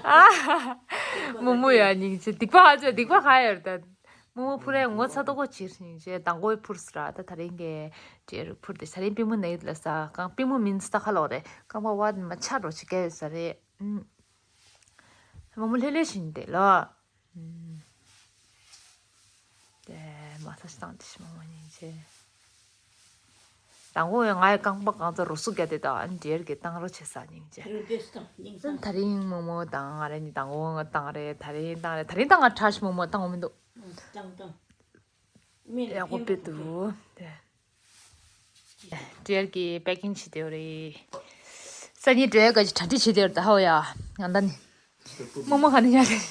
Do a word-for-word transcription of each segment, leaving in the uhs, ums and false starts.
ཨ། མོ་མོ་ཡ་སྙིང་རྗེ། སྡིག་པ་ཧ་ཅང་སྡིག་པ་ཧ་ཡོད་ད། མོ་མོ་འཕུར་ཡ་ངོ་ཚ་ཏོག་ཅིག་སྙིང་རྗེ། མདང་དགོང་འཕུར་སི་ར། ད་དེ་རིང་གི་ཅེར་འཕུར་ཏེ། དེ་རིང་པུས་མོ་ན་ཡོད་ལ་ས། རྐང་པུས་མོ་མིན་ས་ཁ་ལོག་རེད། རྐང་པ་བ་མ་ཆག་འགྲོ་ཅིག་ག་ཡོད་ས་རེད། ཨུམ། མོ་མོ་ལྷོད་ལྷོད་བཞིན་དེ་ལོ། ཨུམ། དེ་མ་ས་ཞིག་བཏང་དེ་ཤི་མོ་མོ་སྙིང་རྗེ། དང་པོ་ཡང་ང་ཡི་རྐང་པ་གང་ཚ་རུ་སུ་བརྒྱབ་དེ་དང་ཨ་ནི་འདྲེར་གི་བཏང་རོགས་བྱེད་ས་སྙིང་རྗེ། རུ་དེ་སྟོང་སྙིང་ས། ད་རིང་མོ་མོ་དང་ང་རེ་གཉིས་དང་པོ་ང་བཏང་རེད། ད་རིང་བཏང་རེད། ད་རིང་བཏང་ང་ཁྲ་ཤི་མོ་མོ་བཏང་བ་མི་འདུག་བཏང་བཏང་། མིན་ཡག་པོ་དཔེ་འདུག་དེ། འདྲེར་གི་པེ་ཀིང་བྱེད་དེ་རེད། སང་ཉིན་འདྲེར་ག་ཅིག་གྲ་སྒྲིག་བྱེད་དེ་རེད། ད་ཧོ་ཡ་ང་ད་ནི། མོ་མོ་ག་ནས་ཡར་རེད།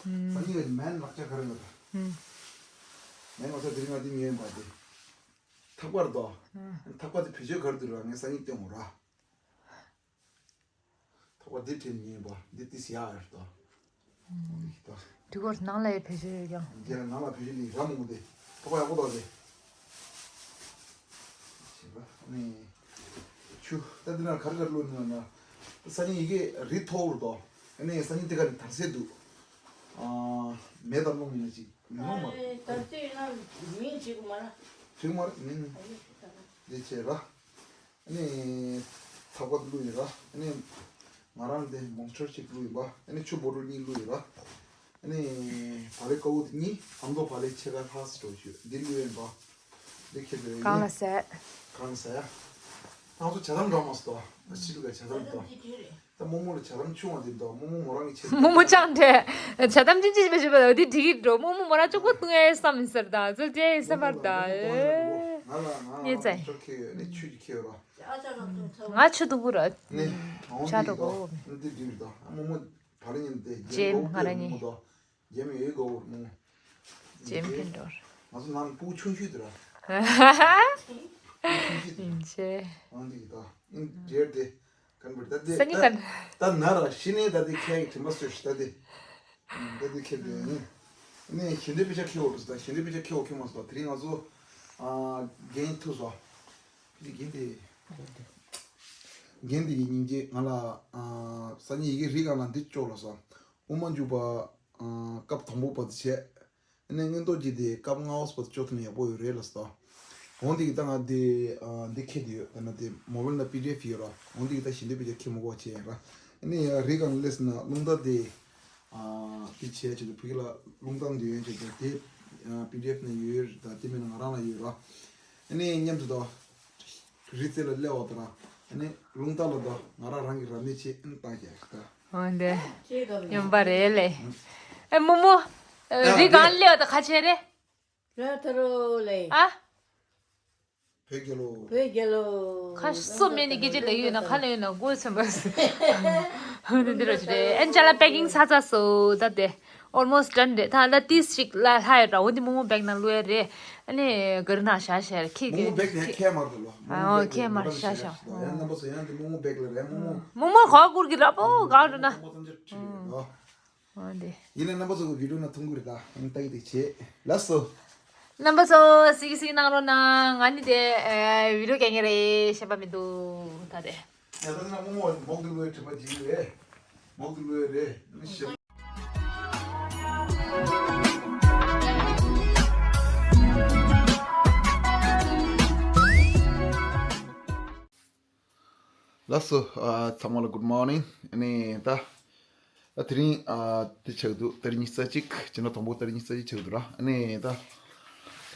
ཨུམ། ཨ་ནི་མེན་ལག་ཆ་ག་རེ་ཡོད་ད། ཨུམ། མེན་ལག་ཆ་དེ་རིང་ང་དེ་ཉོས་ཡིན་པ་དེ། ཐག་པར་དོ། ཨུམ། ཐག་པ་དེ་བེད་སྤྱོད་ག་རེ་འདུག་ར། ངས་སང་ཉིན་སྟོན་དགོས་ར། ཐག་པ་འདི་དྲན་ཉན་པ་འདི་ཏི་སི་ཡག་ཡོད་དོ། འདི་གོ་ནང་ལ་ཡི་བེད་སྤྱོད་ཡོད་ཀྱང་། འདི་ལ་ནང་ལ་བེད་སྤྱོད་ལི་ར་མོ་འདི་ཐག་པ་ཡག་པོ་དོ་འདི། བྱས་པ་ནི་ཆུ་ད་འདི་ན་གར་གར་ལོ་ནི་ན་སང་ཉིན་ཡི་གེ་རི་མཐོ་བོར་དོ། ཨ་ནི་སང་ཉིན་དེ་ག་ནི་དར་སེ་འདུག་ཨ་མེ་དང་རླུང་ཡིན་ན་ཅིག་མེ་རླུང་མ་རེད། དར་སེ་ཡིན་ན་མིང་བྱེད་དགོས་མ་ར། བྱེད་དགོས་མ་རེད་མིང་། འདི་བྱས་པ། ཨ་ནི་ཐག་པ་བླུགས་ཡིན་ར། ཨ་ནི་ང་རང་དེ་མོན་སི་ཊར་གཅིག་བླུགས་ཡིན་པ། ཨ་ནི་ཆུ་བོ་ཊལ་གཉིས་བླུགས་ཡིན་ར། ཨ་ནི་བག་ལེབ་དཀར་པོ་དེ་གཉིས་ཨ་མདོ་བག་ལེབ་ཕྱེད་ཀ་ལྷག་ཙམ་འགྲོ་ཞུ་འདི་བླུགས་ཡིན་པ། འདི་ཁྱེར་དེ་གང་ལ་ཟད། གང་ལ་ཟད་ཡ། ང་ཚོ་ཇ་དམ་འགྲོ་མ་སོང་། ད་ཕྱི་ལུགས་ཀ་ཇ་དམ་འགྲོ། ད་རྨོ་མོ་ལ་ཇ་དམ་ཆུང་བ་འདི་འདུག་རྨོ་མོ་མོ་རང་གི་ཆེད་དུ། རྨོ་མོ་ཅང་འདྲེ། ཇ་དམ་ཅི་ཅི་མི་ཤེས་པ་འདི་འགྲིག་གི་འགྲོ། རྨོ་མོ་མོ་རང་གཅིག་པོ་བཏུང་ཡ་བསམ་ཡིན་ཟེར། ད་ཚོད་ཅེ་ཡིན་བསམ་པར་ད། ང་ལ་ང་ངས་ལ་ཚེ་ཆོ་ཁེ་ཡོད་ནི་ཆུ་ཅི་ཁེ་ཡོད་ར། ང་ཆུ་དུག་པོ་ར། ནི་ཆ་འགྲོ་གོ། འདི་འདི་འདུག་རྨོ་མོ་བ་ར་ཉིན་དེ་ཇེམ་ང་ར་ཉིན། རྨོ་མོ་དོ། ཇེམ་ཡོད་གོ་རྨོ་མོ། ཇེམ་ཕིན་འགྲོ། ང་ཚོ་ནང་སྤུ་ཆུང་ཆུང་དུ་ར། ཡིན་ཆེ། ཨང་འདི་གི་ད། ཨིན་ཇེར་དེ། གན་བར་ད་དེ། སང་ཉིན་གན། ད་ན་ར་ཤི་ནས་ད་དེ་ཁྱེད་ཀྱི་དྲི་མ་གསོས་ཤི་ད་དེ། ད་དེ་ཁྱེད་དེ་ནི། ནས་ཞི་འདྲེ་པེ་ཆ་ཁྱེད་འོ་རུ་ད་ཞི་འདྲེ་པེ་ཆ་ཁྱེད་འོ་ཁྱེད་མ་སོ་དེ་རིང་ང་ཚོ། ཨ་རྒན་ཐུག་སོ། དེ་རྒན་དེ། རྒན་དེ་ཡི་སྙིང་རྗེ་ང་ལ། ཨ་སང་ཉིན་ཡི་གེ་རིག་ག་ན་འདི་ཅོག་ལ་སོ། དབུ་མ་འཇུག་པ། ཨ་སྐབས་དང་པོ་བར་དུ་བྱས། ཨ་ནི་མངོན་རྟོགས་ཀྱི་དེ་སྐབས་ལྔ་པ་བར་དུ་ཅོག་ཐུབ་ན་ཡག་པོ་ཡོད་རེད་ལ་སོ། འོན་ཏེ་གི་ད་ང་དེ་ཨ་འདི་ཁྱེད་དེ་ཡོད་ད་ན་དེ་མོ་བལ་ན་པི་ཌི་ཨེཕ་ཡོད་ར། འོན་ཏེ་གི་ད་ཞི་འདྲེ་པེ་ཆ་ཁྱེད་མོ་གོ་བྱས་ཡིན་ར། ཨ་ནི་ཡ་རིག་ག་ན་སླེབས་ན་རླུང་རྟ་དེ། ཨ་དེ་བྱས་བྱས་ཏེ་བུ་གི་ལ་རླུང་རྟ་འདི་ཡོད་བྱས་ཏེ་དེ་ཨ་པི་ཌི་ཨེཕ་ན་ཡོད་རེད། ད་དེ་མིན་ན་ང་རང་ལ་ཡོད་ར། ཨ་ནི་མཉམ་དུ་ད། རི་རྩེ་ལ་སླེབས་པ་དང་ཨ་ནི་རླུང་རྟ་ལ་ད་ང་རང་རང་གི་རབ་གནས་བྱེད་ཨ་ནི་བཏང་རྒྱག་ད། འོན་ཏེ། ཡོན་པ་རེད་ལེ། ཨེ་རྨོ་མོ། རི་སྒང་སླེབས་པ་ད་ཁ་ཆེ་རེད། ར་ཐ་རོ་ལེ། ཨ། བོད་རྒྱལ་ལོ། བོད་རྒྱལ་ལོ། ཁ་སོ་མེད་ནི་སྐད་ཆ་ལ་ཡོད་ན་ཁ་ལ་ཡོད་ན་མགོ་ཚོན་པ་ཟེར། འདི་འདི་རོ་ཅི་རེད། ཨན་ཅ་ལ་པེ་ཀིང་ཚ་ཚ་སོ་ད་དེ། Almost done རེད། ད་ལ་ཏིས་ཞིག་ལ་ལྷ་ཡོད་འདྲ་བོ་འདི་རྨོ་མོ་བེག་ནང་བླུགས་ཡ་རེད། ཨ་ནི་ག་རི་ནང་བཞག་བཞག་ཁྱི་མོ་མོ་བེག་ནས་ཁྱི་ཁྱེད་མར་དུ་ལོ། ཨ་ཨོ་ཁྱེད་མར་བཞག་བཞག་ཡང་རྣམ་པ་ཚོ་ཡང་འདི་རྨོ་མོ་བེག་ལ་རེད་རྨོ་མོ། རྨོ་མོ་ག་བ་བསྐུར་གི་ར་པོ་ག་འགྲོ་ན། རྣམ་པ་ཚོ་འདིར་ཁྲིད་རེད་ལོ། ཨོ་འདི། ཡིན་ན་རྣམ་པ་ཚོ་གི་བི་ཌིའོ་ན་མཐོང་གི་རེད་ད། ཨང་ཏག་ཏག་བྱེད། ལགས་སོ། རྣམ་པ་ཚོ་གཟིགས་གཟིགས་གནང་རོགས་གནང་། ང་ནི་དེ་ཨེ་བི་ཌིའོ་རྒྱག་མཁན་རེད། ཤེས་པ་མི་འདུག་ད་དེ། ཡ་ད་ནི་རྨོ་མོ་མོག་གི་ལོས་དྲི་མ་བྱེད་ཀྱི་རེད། མོག་གི་ལོས་རེད། ནི་ཤེས། ལགས་སོ། ཨ་ཚང་མ་ལ་good morning། ཨ་ནི་ད་ད་དེ་རིང་ཨ་དེ་ཆགས་འདུག་ཏ་རིག་ཉི་ཤུ་རྩ་གཅིག་སྤྱི་ཟླ་དང་པོ་ཏ་རིག་ཉི་ཤུ་རྩ་གཅིག་ཆགས་འདུག་ར། ཨ་ནི་ད་ད་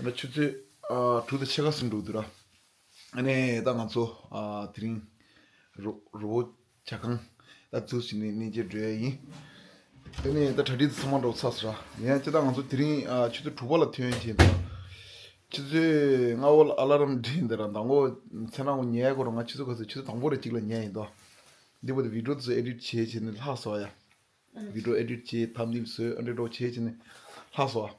ལྟ་ཆུ་ཚོད་ཨ་དྲུག་དང་ཕྱེད་ཀ་ཟིན་འགྲོ་འདུག་ར། ཨ་ནི་ད་ང་ཚོ་ཨ་དེ་རིང་རོ་རོ་བོ་ཇ་ཁང་ད་འཛུལ་ཕྱིན་ནས་གནས་མཇལ་འགྲོ་ཡ་ཡིན། དེ་ནས་ད་གྲ་སྒྲིག་ཚང་མ་འགྲོ་ཚར་སོང་ར། ཡིན་ཡང་སྤྱིར་བཏང་ང་ཚོ་དེ་རིང་ཨ་ཆུ་ཚོད་དྲུག་པ་ལ་ཐོན་བྱས་འདུག་ཆུ་ཚོད་ལྔ་པ་ལ་ཨ་ལ་རམ་འདྲེན་འདི་ར། མདང་དགོང་མཚན་ནག་པོ་ཉལ་དགོས་ར། ང་ཆུ་ཚོད་ག་ཚོད་ཆུ་ཚོད་དང་པོ་རེ་གཅིག་ལ་ཉལ་ཡིན་དོ། འདི་བར་དུ་བི་ཌིའོ་དེ་ཚོ་ཨེ་ཌིཊ་བྱས་བྱས་ནས་ལྷག་སོང་ཡ། བི་ཌིའོ་ཨེ་ཌིཊ་བྱས་ཐམ་ནེལ་བཟོས་ཨ་འདྲ་འདྲ་བྱས་བྱས་ནས་ལྷག་སོང་།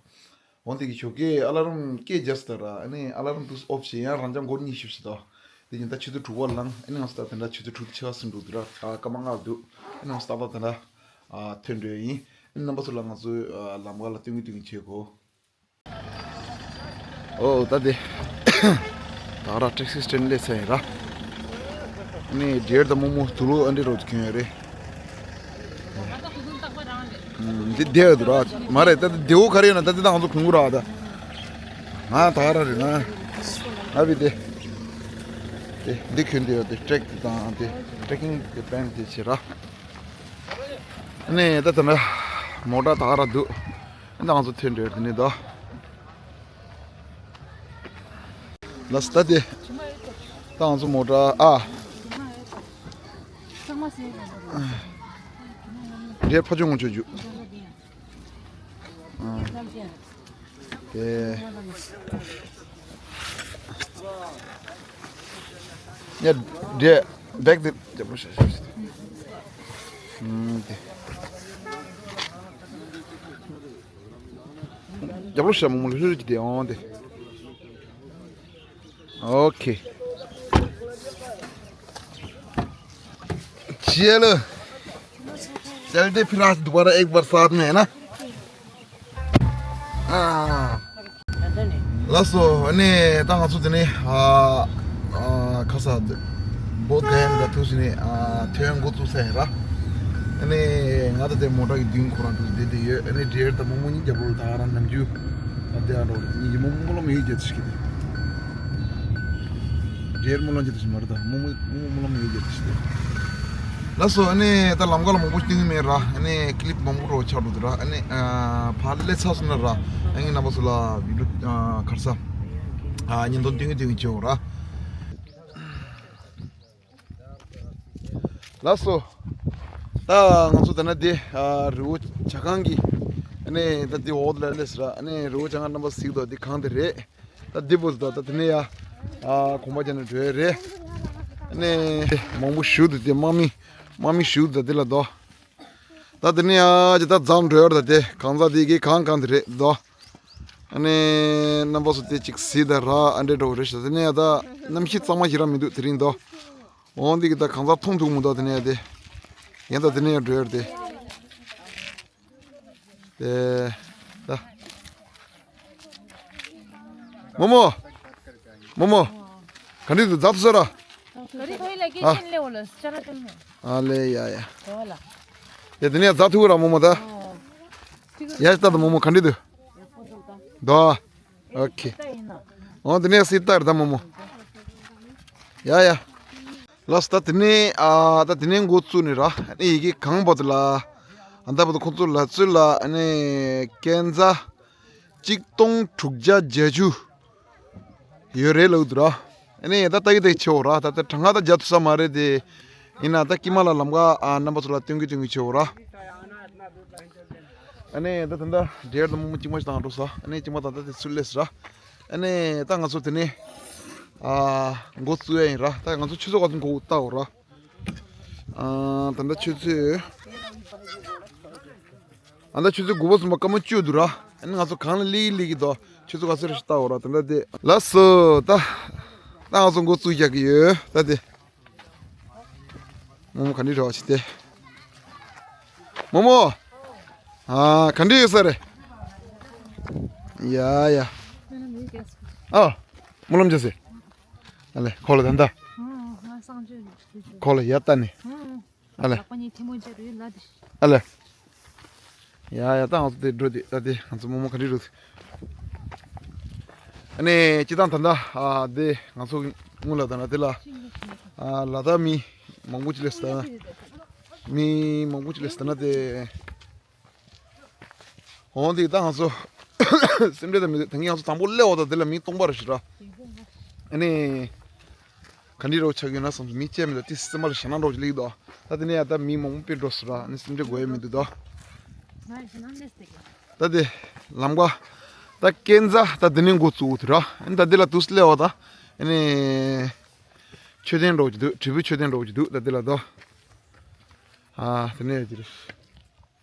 འོན་ཏེ་གི་ཞོགས་ཀས་ཨ་ལ་རམ་སྐད་རྒྱག་སོང་ར། ཨ་ནི་ཨ་ལ་རམ་དུས་ཨོཕ་བྱས་ཡང་རང་ཅག་མགོ་གཉིད་ཤུབས་ཤིག་དོ། དེ་ཡིན་ད་ཆུ་ཚོད་དྲུག་པ་ལངས། ཨ་ནི་ང་ཚོ་ད་དེ་འདྲ་ཆུ་ཚོད་དྲུག་དང་ཕྱེད་ཀ་ཟིན་འགྲོ་འདུག་ར། ཨ་སྐར་མ་ལྔ་འདུག་ཨ་ནི་ང་ཚོ་ད་ལྟ་དེ་འདྲ་ཨ་ཐོན་འགྲོ་ཡ་ཡིན། ཨ་ནི་རྣམ་པ་ཚོ་ལ་ང་ཚོའི་ཨ་ལམ་ཁ་ལ་སྟོན་གི་སྟོན་གི་བྱེད་དགོས། ཨོ་ད་དེ་ད་ར་ཊེག་སི་སི་ཊེན་ཌི་སླེབས་ཚར་ཡིན་ར། ཨ་ ནས་འབྲས་དང་རྨོ་མོ་དུག་ལོག་ཨ་འདྲས་རོགས་ཀྱི་གྱོན་ཡོད་རེད། འདི་བསྡད་ཡོད་འདུག་ར། མ་རེད་ད་བདེ་བོ་ག་རེ་ཡོད་ན་ད་འདི་དང་ང་ཚོ་གོན་གོ་ར་ད། ང་ད་ག་རང་རེད་ན། ཨ་བི་དེ། དེ་འདི་གྱོན་བསྡད་ཡོད་དེ་ཀྲེག་དེ་དང་དེ་ཀྲེག་ཀིང་དེ་པན་དེ་བྱེད་ར། ནས་ད་ད་ན་མོ་ཊ་ད་ག་ར་འདུག་ཨ་ད་ང་ཚོ་ཐོན་འགྲོ་ཡོད་དེ་ནས་ད། ལགས་སོ་ད་དེ། ད་ང་ཚོ་མོ་ཊ་ཨ། འདྲེ་ཕ་ཆུང་ངོ་ཆོད་རྒྱུ། དེ། ཡ། འདྲེ། བེག་དེ། རྒྱབ་ལོགས་བྱ་བྱ་བྱ། ཨུམ། དེ། རྒྱབ་ལོགས་བྱ་མོ་མོ་ལྷོད་ལྷོད་ཀྱི་དེ་ཨང་དེ། ཨོ་ཁེ། चलो। चलते फिर आज दोबारा एक बरसात में, है ना? ཨ། ལགས་སོ། ཨ་ནི་ད་ང་ཚོ་དེ་ནས་ཨ་ཨ་ཁ་ས་བོད་ག་ཡང་འདྲ་ཐུག་ཕྱིན་ནས་ཨ་ཐོན་འགོ་བཙུགས་ས་ཡིན་ར། ཨ་ནི་ང་ད་དེ་མོ་ཊ་གི་མདུན་ཁོ་རང་དུ་བསྡད་དེ་ཡོད། ཨ་ནི་འབྲས་དང་རྨོ་མོ་གཉིས་རྒྱབ་ལོགས་ལ་ད་ག་རང་ནམ་རྒྱུན་ཨ་བསྡད་ཨ་འགྲོ་གཉིས་ཀྱི་རྨོ་མོ་སྨོན་ལམ་ཡོད་རྒྱ་ཆེ་གི་དེ། འབྲས་སྨོན་ལམ་རྒྱ་ཆེ་མ་རེད་ད་རྨོ་མོ་རྨོ་མོ་སྨོན་ལམ་ཡོད་རྒྱ་ཆེ་གི་དེ། ལགས་སོ། ཨ་ནི་ད་ལམ་ཁ་ལ་མང་པོ་སྟོན་གི་མེད་ར། ཨ་ནི་ཀི་ལིབ་མང་པོ་རོ་ཆགས་འགྲོ་འདུག་ར། ཨ་ནི་ཨ་ཕར་སླེབས་ཚར་སོང་ན་ར། ཨ་ནི་རྣམ་པ་ཚོ་ལ་བི་ཌིའོ་ཨ་ག་རེ་ཟ། ཨ་བརྙན་ཐུང་སྟོན་གི་སྟོན་གི་བྱེད་འོ་ར། ལགས་སོ། ད་ང་ཚོ་ད་ན་འདི་ཨ་རི་བོ་བྱ་རྐང་གི། ཨ་ནི་ད་འདི་འོག་ལ་སླེབས་སོང་ར། ཨ་ནི་རི་བོ་བྱ་རྐང་རྣམ་པ་གཟིགས་དང་འདི་གངས་དེ་རེད། ད་འདི་བུ་ད་ད་དེ་ནས་ཡ། ཨ་གོམ་པ་རྒྱག་ནས་འགྲོ་ཡ་རེད། ཨ་ནི་མང་པོ་ཞུ་འདུག་དེ་དམག་མི་དམག་མི་ཞུ་འདུག་དེ་ལ་དོ། ད་དེ་ནས་ཡ་ཇི་ད་འཛམ་འགྲོ་ཡ་རེད། ད་དེ་གང་ཟག་དེ་གི་གང་གང་དེ་རེད་དོ། ཨ་ནི་རྣམ་པ་ཚོ་དེ་གཅིག་གཟིགས་ད་ར་ཨ་འདྲས་འགྲོ་རེད་ཤག་དེ་ནས་ཡ་ད་གནམ་གཤིས་གཙང་མ་ཞིག་ར་མི་འདུག་དེ་རིང་དོ། འོང་འདི་གི་ད་གང་ཟག་མཐོང་ཐུབ་མི་འདུག་དེ་ནས་ཡ་དེ། ཡིན་ད་དེ་ནས་ཡ་འགྲོ་ཡ་རེད་དེ། དེ། ད། རྨོ་མོ། རྨོ་མོ། ག་འདྲ་འདུག་རྫ་ཐུག་ས་ར། ག་རེ་ཁོ་ཡི་ལ་སྐད་ཨ། ཆེན་ལེ་འོ་ལ་ཅ་ལ་ཏེ་མོ། ཨ་ལེ་ཡ་ཡ། ག་བ་ལ། ཡ་དེ་ནས་རྫ་ཐུག་ར་རྨོ་མོ་ད། ཨོ། ཡ་ད་ད་རྨོ་མོ་ག་འདྲ་འདུག་ཡ་ཕོ་སོང་ད། དོ། ཨོ་ཁེ། ད་ཡིན་ན། འོ་དེ་ནས་སྲིད་ད་ར་ད་རྨོ་མོ། ཡ་ཡ། ལགས་སོ་ད་དེ་ནས་ཨ་ད་དེ་ནས་འགོ་བཙུགས་ནས་ར་ཨ་ནི་ཡི་གེ་གང་བ་དུ་ལ། ཨ་ད་བ་དུ་ཁོང་ཚོ་ལ་ཚུལ་ལ་ཨ་ནི་ཀན་ཛ་གཅིག་སྟོང་དྲུག་བརྒྱ་བརྒྱད་ཅུ་ཡོད་རེད་ལབ་འདུག་ར། ཨ་ནི་ད་ལྟ་གི་དེ་ཆེ་བོ་ར་ད་ལྟ་གྲངས་ཀ་ད་རྒྱ་ཐུ་ས་མ་རེད་དེ། ཡིན་ན་ད་ཀི་མ་ལ་ལམ་ཀ་ཨ་རྣམ་པ་ཚོ་ལ་སྟོན་གི་སྟོན་གི་ཆེ་བོ་ར། ཨ་ནི་ད་ད་ལྟ་འབྲས་དང་རྨོ་མོ་གཅིག་མ་ཞིག་བཏང་འགྲོ་ས། ཨ་ནི་གཅིག་མ་ད་ལྟ་དེ་ཚུར་སླེབས་ས་ར། ཨ་ནི་ད་ང་ཚོ་དེ་ནས་ཨ་འགོ་བཙུགས་ཡ་ཡིན་ར། ད་ང་ཚོ་ཆུ་ཚོད་ག་ཚོད་འགོ་བཏགས་འོ་ར། ཨ་ད་ལྟ་ཆུ་ཚོད། ཨ་ད་ཆུ་ཚོད་དགུ་པ་གསུམ་པ་སྐར་མ་བཅུ་འདུག་ར། ཨ་ནི་ང་ཚོ་གང་ལ་སླེབས་ཀྱི་སླེབས་ཀྱི་འདུག་ཆུ་ཚོད་ག་ཚོད་རེད་ཞིག་བལྟ་འོ་ར་དེ་འདྲ་དེ། ལགས་སོ་ད། ད་ང་ཚོ་འགོ་བཙུགས་རྒྱག་གི་ཡོད་ད་དེ། རྨོ་མོ་ག་འདྲ་རེད་བ་ཅི་སྟེ། རྨོ་མོ། ཨ་ག་འདྲ་ཡོད་ས་རེད། ཡ་ཡ། ཨ། སྨོན་ལམ་རྒྱག་སེ། ཨ་ལེ་ཁོ་ལ་ད་ད། ཁོ་ལ་ཡ་ད་ནི། ཨ་ལེ། ཨ་ལེ། ཡ་ཡ་ད་ང་ཚོ་དེ་འགྲོ་དེ་ད་དེ་ང་ཚོ་རྨོ་མོ་ག་འདྲ་རེད། ཨ་ནི་སྤྱི་བཏང་ད་ལྟ་ཨ་དེ་ང་ཚོ་སྔོན་ལ་ད་ན་དེ་ལ་ཨ་ལ་དྭགས་མི་མང་པོ་ཅིག་སླེབས་ད་ན། མི་མང་པོ་ཅིག་སླེབས་ད་ན་དེ། འོང་དེ་ད་ང་ཚོ་སེམས་ཁྲལ་དང་མི་འདུག་དེང་ང་ཚོ་དང་པོ་སླེབས་འོ་ད་དེ་ལ་མི་སྟོང་པ་རེ་ཞིག་ར། ཨ་ནི། ག་འདྲ་རོགས་ཆགས་ཡོད་ན་བསམ་སོང་མི་བཅས་མི་འདུག་དེ་སེམས་པ་ལ་ཞེད་སྣང་རོགས་ཅིག་སླེབས་འདུག་ད་དེ་ནས་ཡ་ད་མི་མང་པོ་དཔེ་འགྲོ་སོང་ར་ཨ་ནི་སེམས་ཁྲལ་དགོས་ཡ་མི་འདུག་ད། ད་དེ་ལམ་ཀ་ད་ཀན་ཛ་ད་དེ་ནས་འགོ་བཙུགས་འོ་དེ་ར་ཨ་ནི་ད་དེ་ལ་དུས་སུ་སླེབས་འོ་ད་ཨ་ནི། མཆོད་རྟེན་རོགས་ཅིག་འདུག་དྲིལ་བུའི་མཆོད་རྟེན་རོགས་ཅིག་འདུག་ད་དེ་ལ་དོ། ཨ་དེ་ནས་ཡ་ཅི་རེད།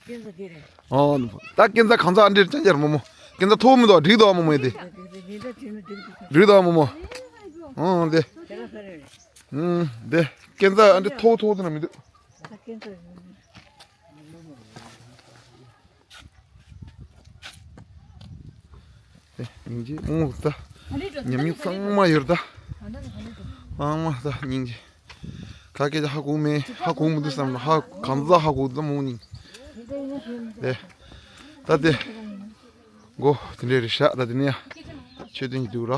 ཀན་ཛ་དེ་རེད། ཨོ། ད་ཀན་ཛ་གང་ཛ་ཨ་འདྲེར་ཅང་ཅར་རྨོ་མོ། ཀན་ཛ་མཐོ་མི་འདུག་འགྲིག་འདུག་རྨོ་མོ་ཡེ་དེ། འགྲིག་འདུག་རྨོ་མོ། ཨོ་དེ། ཨུམ་དེ། ཀན་ཛ་ཨ་འདྲེ་མཐོ་མཐོ་དེ་ན་མི་འདུག་དེ་སྙིང་རྗེ་ཨོ་ད། ཉམས་མྱོང་གཙང་མ་ཡོད་ད། གཙང་མ་ད་སྙིང་རྗེ། ཁ་སྐད་ཧ་གོ་མེད། ཧ་གོ་མི་འདུག་བསམ་ལ། ཧ་གང་ཟག་ཧ་གོ་ཙམ་མོ་ནི། དེ་ད་དེ་མགོ་དེ་འདྲས་རེད་ཤག་ད་དེ་ནས་ཡ་ཆོས་དོན་གྱི་འདུག་ར།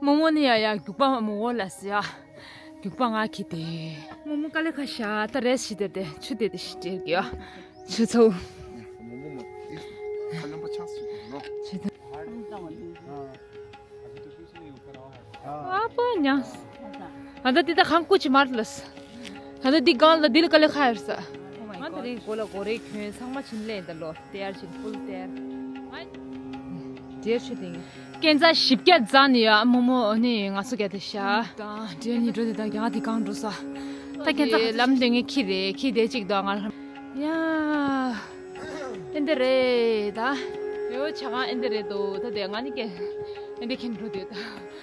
རྨོ་མོ་ནི་ཡ་ཡ་རྒྱུག་པ་མོ་འོ་ལ་སི་ཡ། རྒྱུག་པ་ང་ཁྱེར་ཏེ། རྨོ་མོ་དཀའ་ལས་ཁག་ཤག་ད་རེས་ཤི་དེ་དེ་ཆུ་དེ་དེ་ཤི་དེ་གི་ཡ། ཆུ་ཚོད། ཆུ་ཚོད། ཨ་པོ་ཉང་། ཨ་ད་དེ་ད་ཁང་ཀུ་ཅི་མར་ལ་སི། ད་ལྟ་འདི་སྒང་ལ་འདི་ལ་དཀའ་ལས་ཁག་ཡོད་ས། ང་དེ་རིང་མགོ་ལ་མགོ་རས་གྱོན། ཚང་མ་ཕྱིན་ལས་ད་ལོ། ཏེར་ཕུལ་ཏེར། ང་། ཏེར་ཆུ་དེང་། སྐས་འཛེག་བཞི་བརྒྱ་འཛེགས་ནས་ཡ་རྨོ་མོ་ནི་ང་ཚོ་ག་དེ་ཤག་ད་འདྲེ་ནི་འགྲོ་དེ་ད་རྒྱ་དེ་གང་འགྲོ་ས། ད་སྐས་འཛེག་ལམ་དེ་ངས་ཁྱེར་རེ་ཁྱེར་དེ་གཅིག་ད་ང་ཡ། ཨེ་འདི་རེད་ད། ཡོ་ཆ་གང་ཨེ་འདི་རེད་དོ། ད་དེ་ང་ནི་སྐད་ཨེ་འདི་ཁྱེར་འགྲོ་དེ་ད།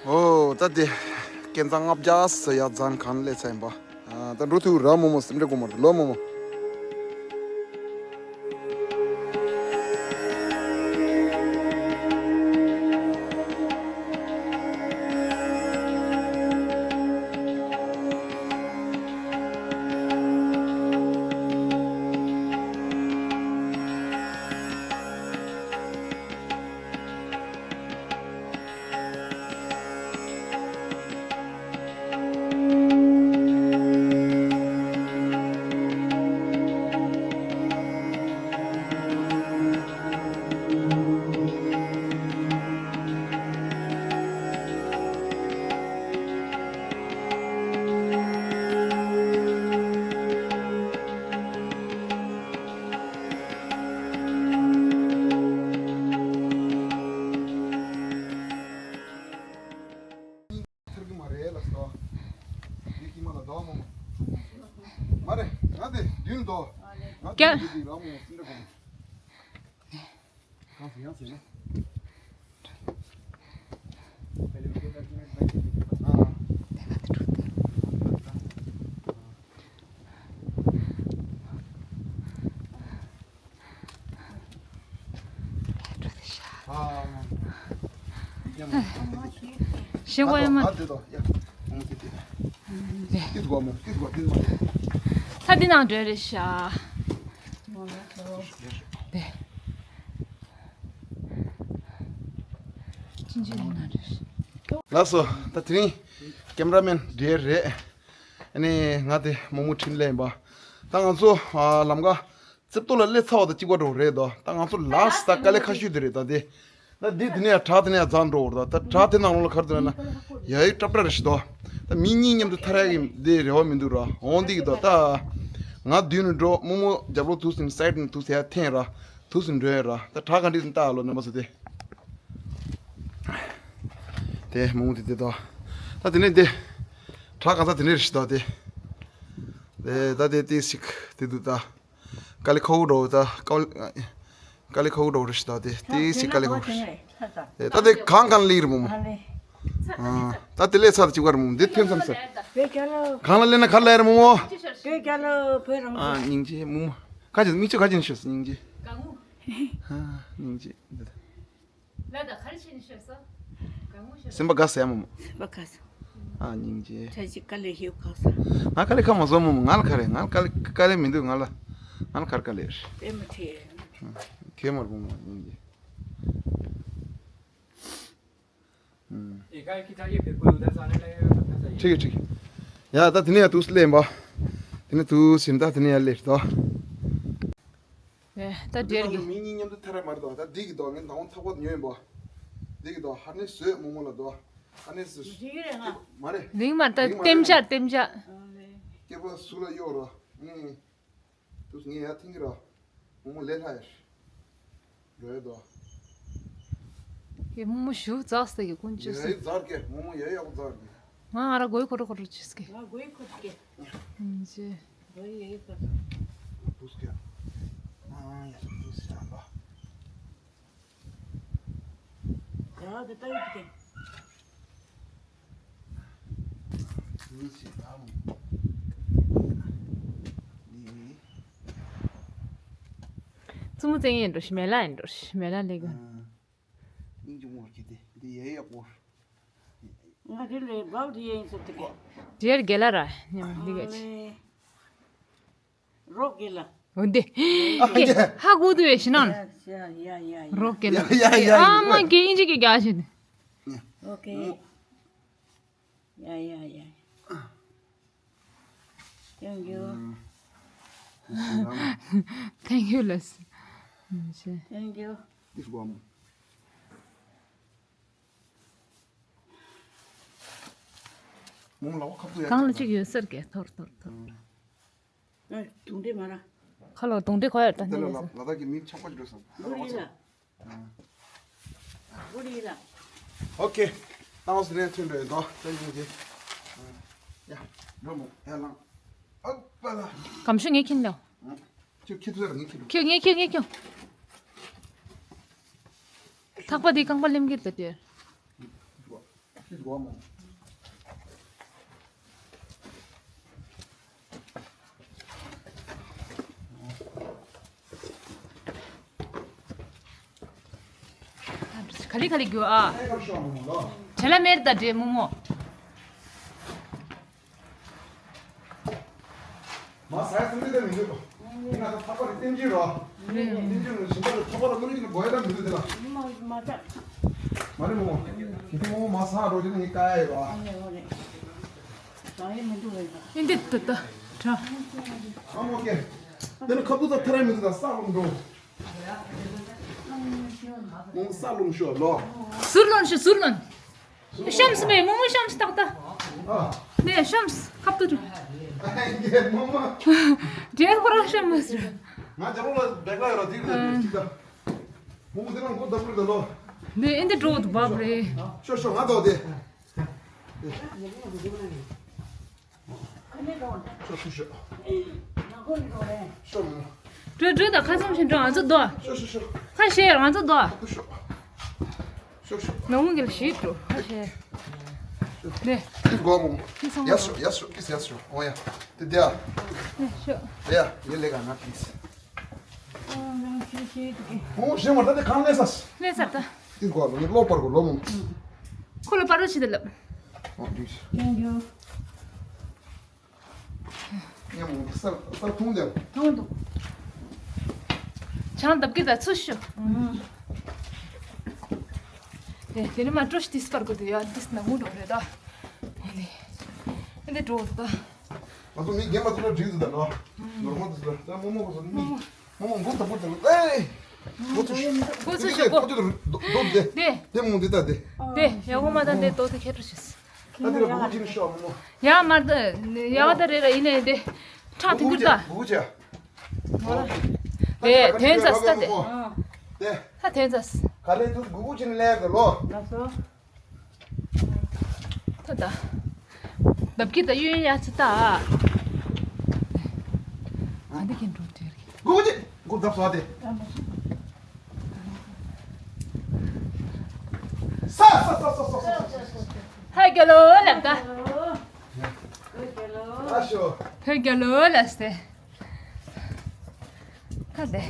ཨོ་ད་དེ་སྐས་འཛེག་ལྔ་བརྒྱ་ས་ཡ་འཛེགས་གང་ལས་ཚ་ཡིན་པ། ཨ་ད་འགྲོ་ཐུབ་ར་རྨོ་མོ། སེམས་ཁྲལ་དགོས་མ་རེད་ལོ་རྨོ་མོ། ཐར་གི་མ་རེད་ལ་སོ། འདི་ཀི་མ་ལ་དོ་མོ་མོ། མ་རེད། ང་དེ་མདུན་དོ། ང་དེ་མདུན་དེ་ར་མོ་སིན་འདྲ་གོ། གང་སེ་ཡང་སེ་ན། ཞེ་གོ་ཡ་མ། ད་འདི་ནང་འགྲོ་རེད་ཤག་ལགས་སོ། ད་དེ་རིང་ཀེམ་ར་མེན་འདྲེ་རེད། ཨ་ནི་ང་དེ་རྨོ་མོ་འཕྲིན་ལས་ཡིན་པ། ད་ང་ཚོ་ཨ་ལམ་ཀ་རྩེ་ཏོ་ལ་སླེབས་ཚར་བ་དང་གཅིག་པ་འགྲོ་རེད་དོ། ད་ང་ཚོ་ལ་སི་ད་དཀའ་ལས་ཁག་ཤོས་དེ་རེད། ད་དེ་ད་འདི་དེ་ནས་བྲག་དེ་ནས་འཛེགས་འགྲོ་བར་དོ། ད་བྲག་དེ་ནང་ལོགས་ལ་ག་རེ་འདུག་ན་ཡ་ཡིག་ཏྲབ་ཏྲ་རེ་ཞིག་དོ། ད་མི་གཉིས་མཉམ་དུ་ཐར་ཡག་གི་འདི་རེ་བ་མི་འདུག་ར། འོང་འདི་གི་དོ། ད་ང་མདུན་ནས་འགྲོ། རྨོ་མོ་རྒྱབ་ལོགས་ཐུག་ཟིན། སའིཌ་ནས་ཐུག་ཟིན། ཡ་འཐེན་ར། ཐུག་སུ་འགྲོ་ཡ་ར། ད་བྲག་ག་འདྲ་ཟིན་ལྟ་ཨ་ལོ་རྣམ་པ་ཚོ་དེ། དེ་མོ་དེ་དེ་དོ། ད་དེ་ནས་དེ་བྲག་ག་ས་དེ་ནས་རེ་ཞིག་དོ་དེ། དེ་ད་དེ་དེ་ཞིག་དེ་འདུག་ད། དཀའ་ལས་ཁག་པོ་འགྲོ་ད། དཀའ་ལས་ཁག་པོ་འགྲོ་རེ་ཞིག་དོ་དེ། དེ་ཞིག་དཀའ་ལས་ཁག་པོ་རེ་ཞིག་དེ་ད་དེ་གང་གང་ལིར་མོ་མོ། ཨ་ད་དེ་ལས་ཚར་གཅིག་པར་མོ་མོ་འདི་ཐོན་བསམ་ས། གང་ལ་ལེན་ན་ག་ལ་ཡར་མོ་མོ། ཨ་སྙིང་རྗེ་མོ་མོ། ཁ་ཅིག་མིག་ཆུ་ཁ་ཅིག་ཤོར་སོང་། སྙིང་རྗེ། ཨ་སྙིང་རྗེ། འདི་ལ་ད་ག་རེ་བྱས་ནས་ཤོར་སོང་། གང་ངོ་ཤོར། སེམས་པ་དགའ་ས་ཡ་མོ་མོ། སེམས་པ་དགའ་སོང་། ཨ་སྙིང་རྗེ། ཁ་ཅིག་དཀའ་ལས་ཞེ་པོ་ཁག་སོང་། ང་དཀའ་ལས་ཁག་མ་སོང་མོ་མོ། ང་ལ་ག་རེ། ང་ལ་དཀའ་ལས་དཀའ་ལས་མི་འདུག་ང་ལ། ང་ལ་ག་རེ་དཀའ་ལས་རེད། དཔེ་མི་ཁྲིད། ཁྱེད་མར་བུ་མོ་སྙིང་རྗེ། ཁྲིག་ཁྲིག་ཡ་ད་དེ་ནས་ཡ་དུས་སླེབས་པ། དེ་ནས་དུས་ཟིན་ད་དེ་ནས་ཡ་སླེབས་ད། ད་འདི་དེར་ནང་གི་མི་གཉིས་མཉམ་དུ་ཐར་ར་མ་རེད་དོ། ད་འདི་གི་དོ་ངས་མདང་དགོང་ཐག་པ་ཉོས་ཡིན་པ། འདི་གི་དོ་ཧ་ནི་བཟོས་མོ་མོ་ལ་དོ། ཧ་ནི་བཟོས། ལིང་མ་རེད། ད་ལྟེམ་ཆ་ལྟེམ་ཆ། སྐྱེས་པ་སུ་ལ་གཡོག་ར། ངས་དུས་ངས་ཡ་ཐེངས་གི་ར། མོ་མོ་ལས་སླ་ཡ་ཞིག་རོལ་དོ། ཡེ་མོ་མོ་ཞུ་ཛག་སྟེ་གི་ཀུན་སྤྱོད་ཡེ་སེ། ཛར་ཀེ་མོ་མོ་ཡེ་ཡག་པོ་ཛར་ཀེ། ང་ང་ར་གོའི་ཁོ་རོ་ཁོ་རོ་ཅིས་ཀེ། ང་གོའི་ཁོ་ཀེ། ཨིན་ཅེ། གོའི་ཡེ་ཡེ་ཁོ་རོ། དུས་ཀེ། ཨ་ཡ་དུས་ཡ་ལ། ཡ་དེ་ལྟ་ཡོད་ཀེ། དུས་ཀེ་ཨ་མོ། སྲུ་མོ་བཙན་ཡིན་འགྲོ་ཤི་མེ་ལ་ཡིན་འགྲོ་ཤི་མེ་ལ་ལེགས་ག་སྙིང་རྗེ་མོ་གི་དེ་འདི་ཡེ་ཡག་པོ། ང་དེ་ལས་བབ་དེ་ཡིན་ཟེར་དེ་ག་དེར་དགེ་ལ་ར་ཉམས་འདི་ག་ཅི། རོགས་དགེ་ལ། འོ་འདི། ཨ་ཀེ་ཡ། ཧ་གོ་དུ་ཡོད་ཤི་ན། ཡ་ཡ་ཡ་ཡ། རོགས་དགེ་ལ། ཡ་ཡ་ཡ་ཡ། ཨ་མ་ཀེ་ཨིན་ཇི་ཀེ་རྒྱག་ཤི་ནི། ཨོ་ཀེ། ཡ་ཡ་ཡ། Thank you. Thank you ལགས། Thank you. This one. མོ་ལ་བ་ཁབ་ཏུ་ཡ། གང་ལ་གཅིག་ཡོད་ཟེར་གེ་ཐོར་ཐོར་ཐོར། ཨ་དུང་འདྲེ་མ་ར། ཁ་ལོ་དུང་འདྲེ་ཁོ་ཡར་ལྟ་དེ་ལ་ནི་ལ་ལ་དྭགས་ཀྱི་མི་ཆགས་པ་ཅིག་འགྲོ་སོང་། བུ་རི་ལ། བུ་རི་ལ། ཨོ་ཀེ། ཏང་སི་རེན་ཐུན་འགྲོ་ཡོད་དོ། ཏན་ཡོང་གི། ཡ། འགྲོ་མོ་ཡ་ལང་། ཨ་པ་ལ། གམ་ཤུ་ངས་ཁྱིན་ལོ། ཁྱོད་ཁྱི་ཐུ་ཟེར་ངས་ཁྱི་ཐུ། ཁྱོད་ངས་ཁྱོད་ངས་ཁྱོད། ཐག་པ་དེ་རྐང་པ་ལེམ་གྱི་ད་དེར། ག་ལི་ག་ལི་རྒྱུ་ཨ། བྲེ་ལ་མེར་ད་བྲེ་མུ་མོ། མ་ཟ་ཡ་སེམས་ཅན་དེ་མི་འདུག་ཡིན་ན་ད་ཐག་པ་རེ་སེམས་ཅན་རོ། སེམས་ཅན་རོ་ཞིང་ཁ་རེ་ཐོག་པ་ར་ཀུན་གྱི་དགོས་ཡ་ད་མི་འདུག་དེ་ལ། མ་མ་ད། མ་རེད་མོ། གི་ཐི་མོ་མ་ཟ་རོ་དེ་ནི་ཀ་ཡ་ཡོད་རོ། ཨ་ནི་ཨོ་རེད། ཟ་ཡ་མི་འདུག་རེད་ད། ཨིན་དེ་ད་ད་ད། ཨ་མོ་ཀེ། དེ་ནི་ཁ་བུ་ད་ཐ་ར་མི་འདུག་ད་ས་ལོང་འགྲོ། མོ་ས་ལོང་ཤོ་ལོ། ཟུར་ལོང་ཤོ་ཟུར་ལོང་། ཤམས་མེ་མོ་མོ་ཤམས་ཏག་ཏག་ཨ། ནས་ཤམས་ཁབ་ཏུ་འགྲོ། ཨ་ཡེ་མོ་མོ། རྒྱལ་ཁོ་རང་ཤམས་མ་ཟེར། ང་ཇ་རོ་ལ་བེག་ལ་ཡོད་ར་དེ་རེད་ཅིག་ད། མོ་མོ་དེ་རང་མགོ་ལྡབ་ཀྱི་རེད་ད་ལོ། ནས་ཨེ་འདི་འགྲོ་འདུག་བབ་རེད། ཤོ་ཤོ་ང་དོ་དེ། ཤོ་ཤོ་ཤོ། ཤོ་མོ། འགྲོ་འགྲོ་ད་ཁ་སང་ཞིག་འགྲོ་ང་ཚོ་དོ། ཤོ་ཤོ་ཤོ། ཁ་ཤས་ང་ཚོ་དོ། ཤོ་ཤོ། ཤོ་ཤོ། ནང་མོ་གི་ལ་ཞིག་འགྲོ་ཁ་ཤས། ནས། ཁིས་གོ་མོ། ཁིས་སང་ཡ་ཤོ་ཡ་ཤོ་ཁིས་ཡ་ཤོ་འོ་ཡ། དེ་དེ་ཡ། ནས་ཤོ། དེ་ཡ་ཡེ་ལེ་ག་ན་ཁིས། ཨོ་ཞེ་མ་ད་དེ་གང་ལེ་སས། ལེ་སས་ད། ཁིས་གོ་ལོ་ནི་ལོ་པར་གོ་ལོ་མོ། ཁོ་ལ་པར་རོ་ཞིག་དེ་ལབ། ཨོ་དུས། Thank you. ཉམས་སར་སར་ཐུང་ལེ། ཐུང་འདུག་ཆང་བརྡབ་ཀྱི་ད་ཚུ་ཤོ། དེ་དེ་ནི་མ་འགྲོ་ཤི་ཏིས་པར་གོ་དུ་ཡ་ཏིས་ན་ངུ་འགྲོ་རེད་ད། འདི་འདི་འགྲོ་འདུག་ད། ང་ཚོ་མི་རྒན་པ་ཚོ་ལ་འགྲིག་འདུག་ད་ནོ། ནོར་མ་འདུག་ད་མོ་མོ་གོ་ཚོ་མི། མོ་མོ་མགོ་དང་པོ་དང་ཨེ། མགོ་ཚོ་ཤོ། མགོ་ཚོ་ཤོ་གོ། དེ་དེ་མོ་འདི་ད་དེ། དེ་ཡ་གོ་མ་ད་འདི་ཏོ་དེ་ཁྱེད་རུ་ཤི། ད་དེ་ལ་མགོ་ཅིན་ཤོ་མོ་མོ། ཡ་མར་ད་ཡ་ག་ད་རེ་ར་ཡིན་ནས་དེ། ཁྲག་དེ་འགུར་ད། མགོ་ཅ། དེ་དེ་ཚ་སྟ་དེ། དེ། ད་དེ་ཚ། ག་ལེ་དུ་མགོ་ཅིན་ལེ་ག་ལོ། ལགས་སོ། ད་ད། བརྡབ་ཀྱི་ད་གཡུ་ཡན་ཡ་ཚི་ད། ཨ་འདི་གིན་འགྲོ་དེར་གི། གུ་གུ་ཅི། གུ་བརྡབ་སོ་དེ། ས་ས་ས་ས་ས་ས། ཧ་ག་ལོ་ལབ་ད། ཨ་ཤོ། ཧ་ག་ལོ་ལབ་སྟེ། ཁ་དེ།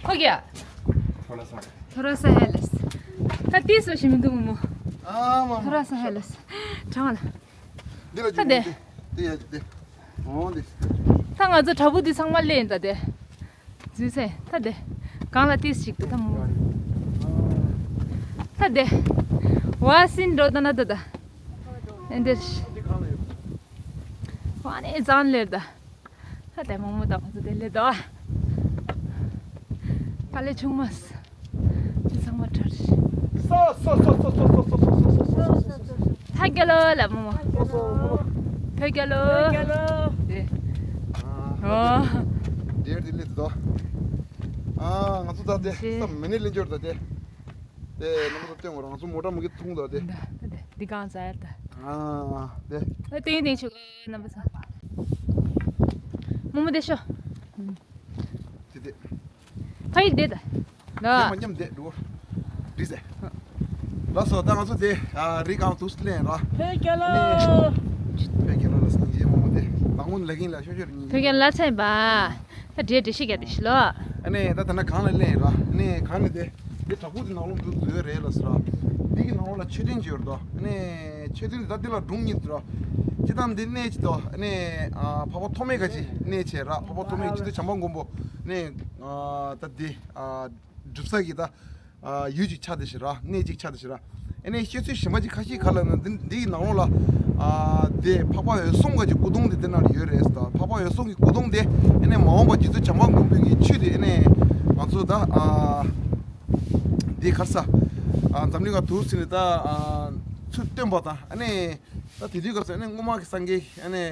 ཁོ་གི་ཡ། ཐོ་ར་ས་ཧེ་ལེས། ད་ཏིས་སོ་ཞིམ་མི་འདུག་མོ་མོ། ཨ་མ་མ། ཐོ་ར་ས་ཧེ་ལེས། དྲང་ལ། འདི་ལ་ད་དེ། དེ་ཡ་དེ། འོ་འདི། ད་ང་ཚོ་དྲ་འབུ་འདི་ཚང་མ་ལེན་ད་དེ། འཛུལ་སེ་ད་དེ། གང་ལ་ཏིས་ཞིག་ཏུ་ད་མོ་མོ། ད་དེ། ཝ་སིན་འགྲོ་ད་ན་ད་ད། ཨེ་འདིར། ཝ་ནེ་ཛན་ལེར་ད། ད་དེ་མོ་མོ་དང་ཁོ་ཚོ་དེ་ལས་དོ། ད་ལས་ཆུང་མ། དེ་ཚང་མ་ཁྲར། ཧ་ག་ལོ་ལ་མོ་མོ། ཧ་ག་ལོ། དེ། ཨོ། དེར་དེ་ལས་དོ། ཨ་ང་ཚོ་ད་དེ་ས་མི་ནི་ལེན་འབྱོར་ད་དེ། དེ་ནང་ཚོ་སྟོན་གོ་རང་ཚོ་མོ་ཊ་མུ་གེ་ཐུང་ད་དེ། ད་དེ་འདི་གང་ཟ་ཡར་ད། ཨ་དེ། ཨ་ཏིང་ཏིང་ཆུ་གི་རྣམ་པ་ཚ། མོ་མོ་དེ་ཤོ། དེ་དེ། ཕ་ཡི་དེ་ད། ན། མཉམ་དེ་འགྲོ། དེ་ཟེ། ལགས་སོ་ད་ང་ཚོ་དེ་ཨ་རི་གང་དུས་ལེན་ར། ཕེ་ཀ་ལ། ཕེ་ཀ་ལ་ལ་སྙིང་རྗེ་མོ་མོ་དེ། ད་སྔོན་ལ་གིན་ལ་ཤོ་ཤོར་སྙིང་རྗེ། ཁྱོད་ཀྱང་ལ་ཚན་པ། ད་འདྲེ་འདྲེ་ཤི་རྒྱ་དེ་ཤི་ལོ། ཨ་ནི་ད་ད་ན་གང་ལ་ལེན་ར། ཨ་ནི་གང་ནི་དེ། འདི་བྲག་ཕུག་དེ་ནང་ལོགས་འདུག་འདུག་རེད་ལ་ཟེར་ར། འདི་གི་ནང་ལོགས་ལ་མཆོད་རྟེན་ཅིག་ཡོད་རེད་དོ། ཨ་ནི་མཆོད་རྟེན་འདི་ད་འདི་ལ་སྒྲུང་གཉིས་འདུག་ར། སྤྱི་བཏང་འདི་གནས་ཅིག་དོ། ཨ་ནི་ཨ་འཕགས་པ་ཐོགས་མེད་ག་ཅིག་གནས་བྱས་ར། འཕགས་པ་ཐོགས་མེད་རྗེ་བཙུན་བྱམས་པ་མགོན་པོ་ནི་ཨ་ད་འདི་ཨ་སྒྲུབ་ས་གི་ད་ཨ་ཡུལ་ཅིག་ཆགས་བསྡད་ཤག་ར། གནས་ཅིག་ཆགས་བསྡད་ཤག་ར། ཨ་ནི་བཤད་ཚུལ་གཞན་པ་ཅིག་ཁ་ཤས་ག་ལ་ན་འདི་འདི་ཡི་ནང་ལོགས་ལ་ཨ་དེ་འཕགས་པ་འོད་སྲུང་ག་ཅིག་སྐུ་གདུང་དེ་དེ་ནང་ལ་ཡོད་རེད་ཟེར། འཕགས་པ་འོད་སྲུང་གི་སྐུ་གདུང་དེ་ཨ་ནི་མ་འོངས་པ་རྗེ་བཙུན་བྱམས་པ་མགོན་པོ་གི་ཆོས་དེ་ཨ་ནི་ང་ཚོ་ད་ཨ་དེ་ག་རེ་ཟ་ཨ་འཛམ་གླིང་ག་དུར་ཟིན་ནས་ད་ཨ་ཚུར་བཏོན་པ་དང་ཨ་ནི། ད་དེ་དུས་སྐབས་སུ་ཨ་ནི་སྔོན་མ་གི་སངས་རྒྱས་ཨ་ནི་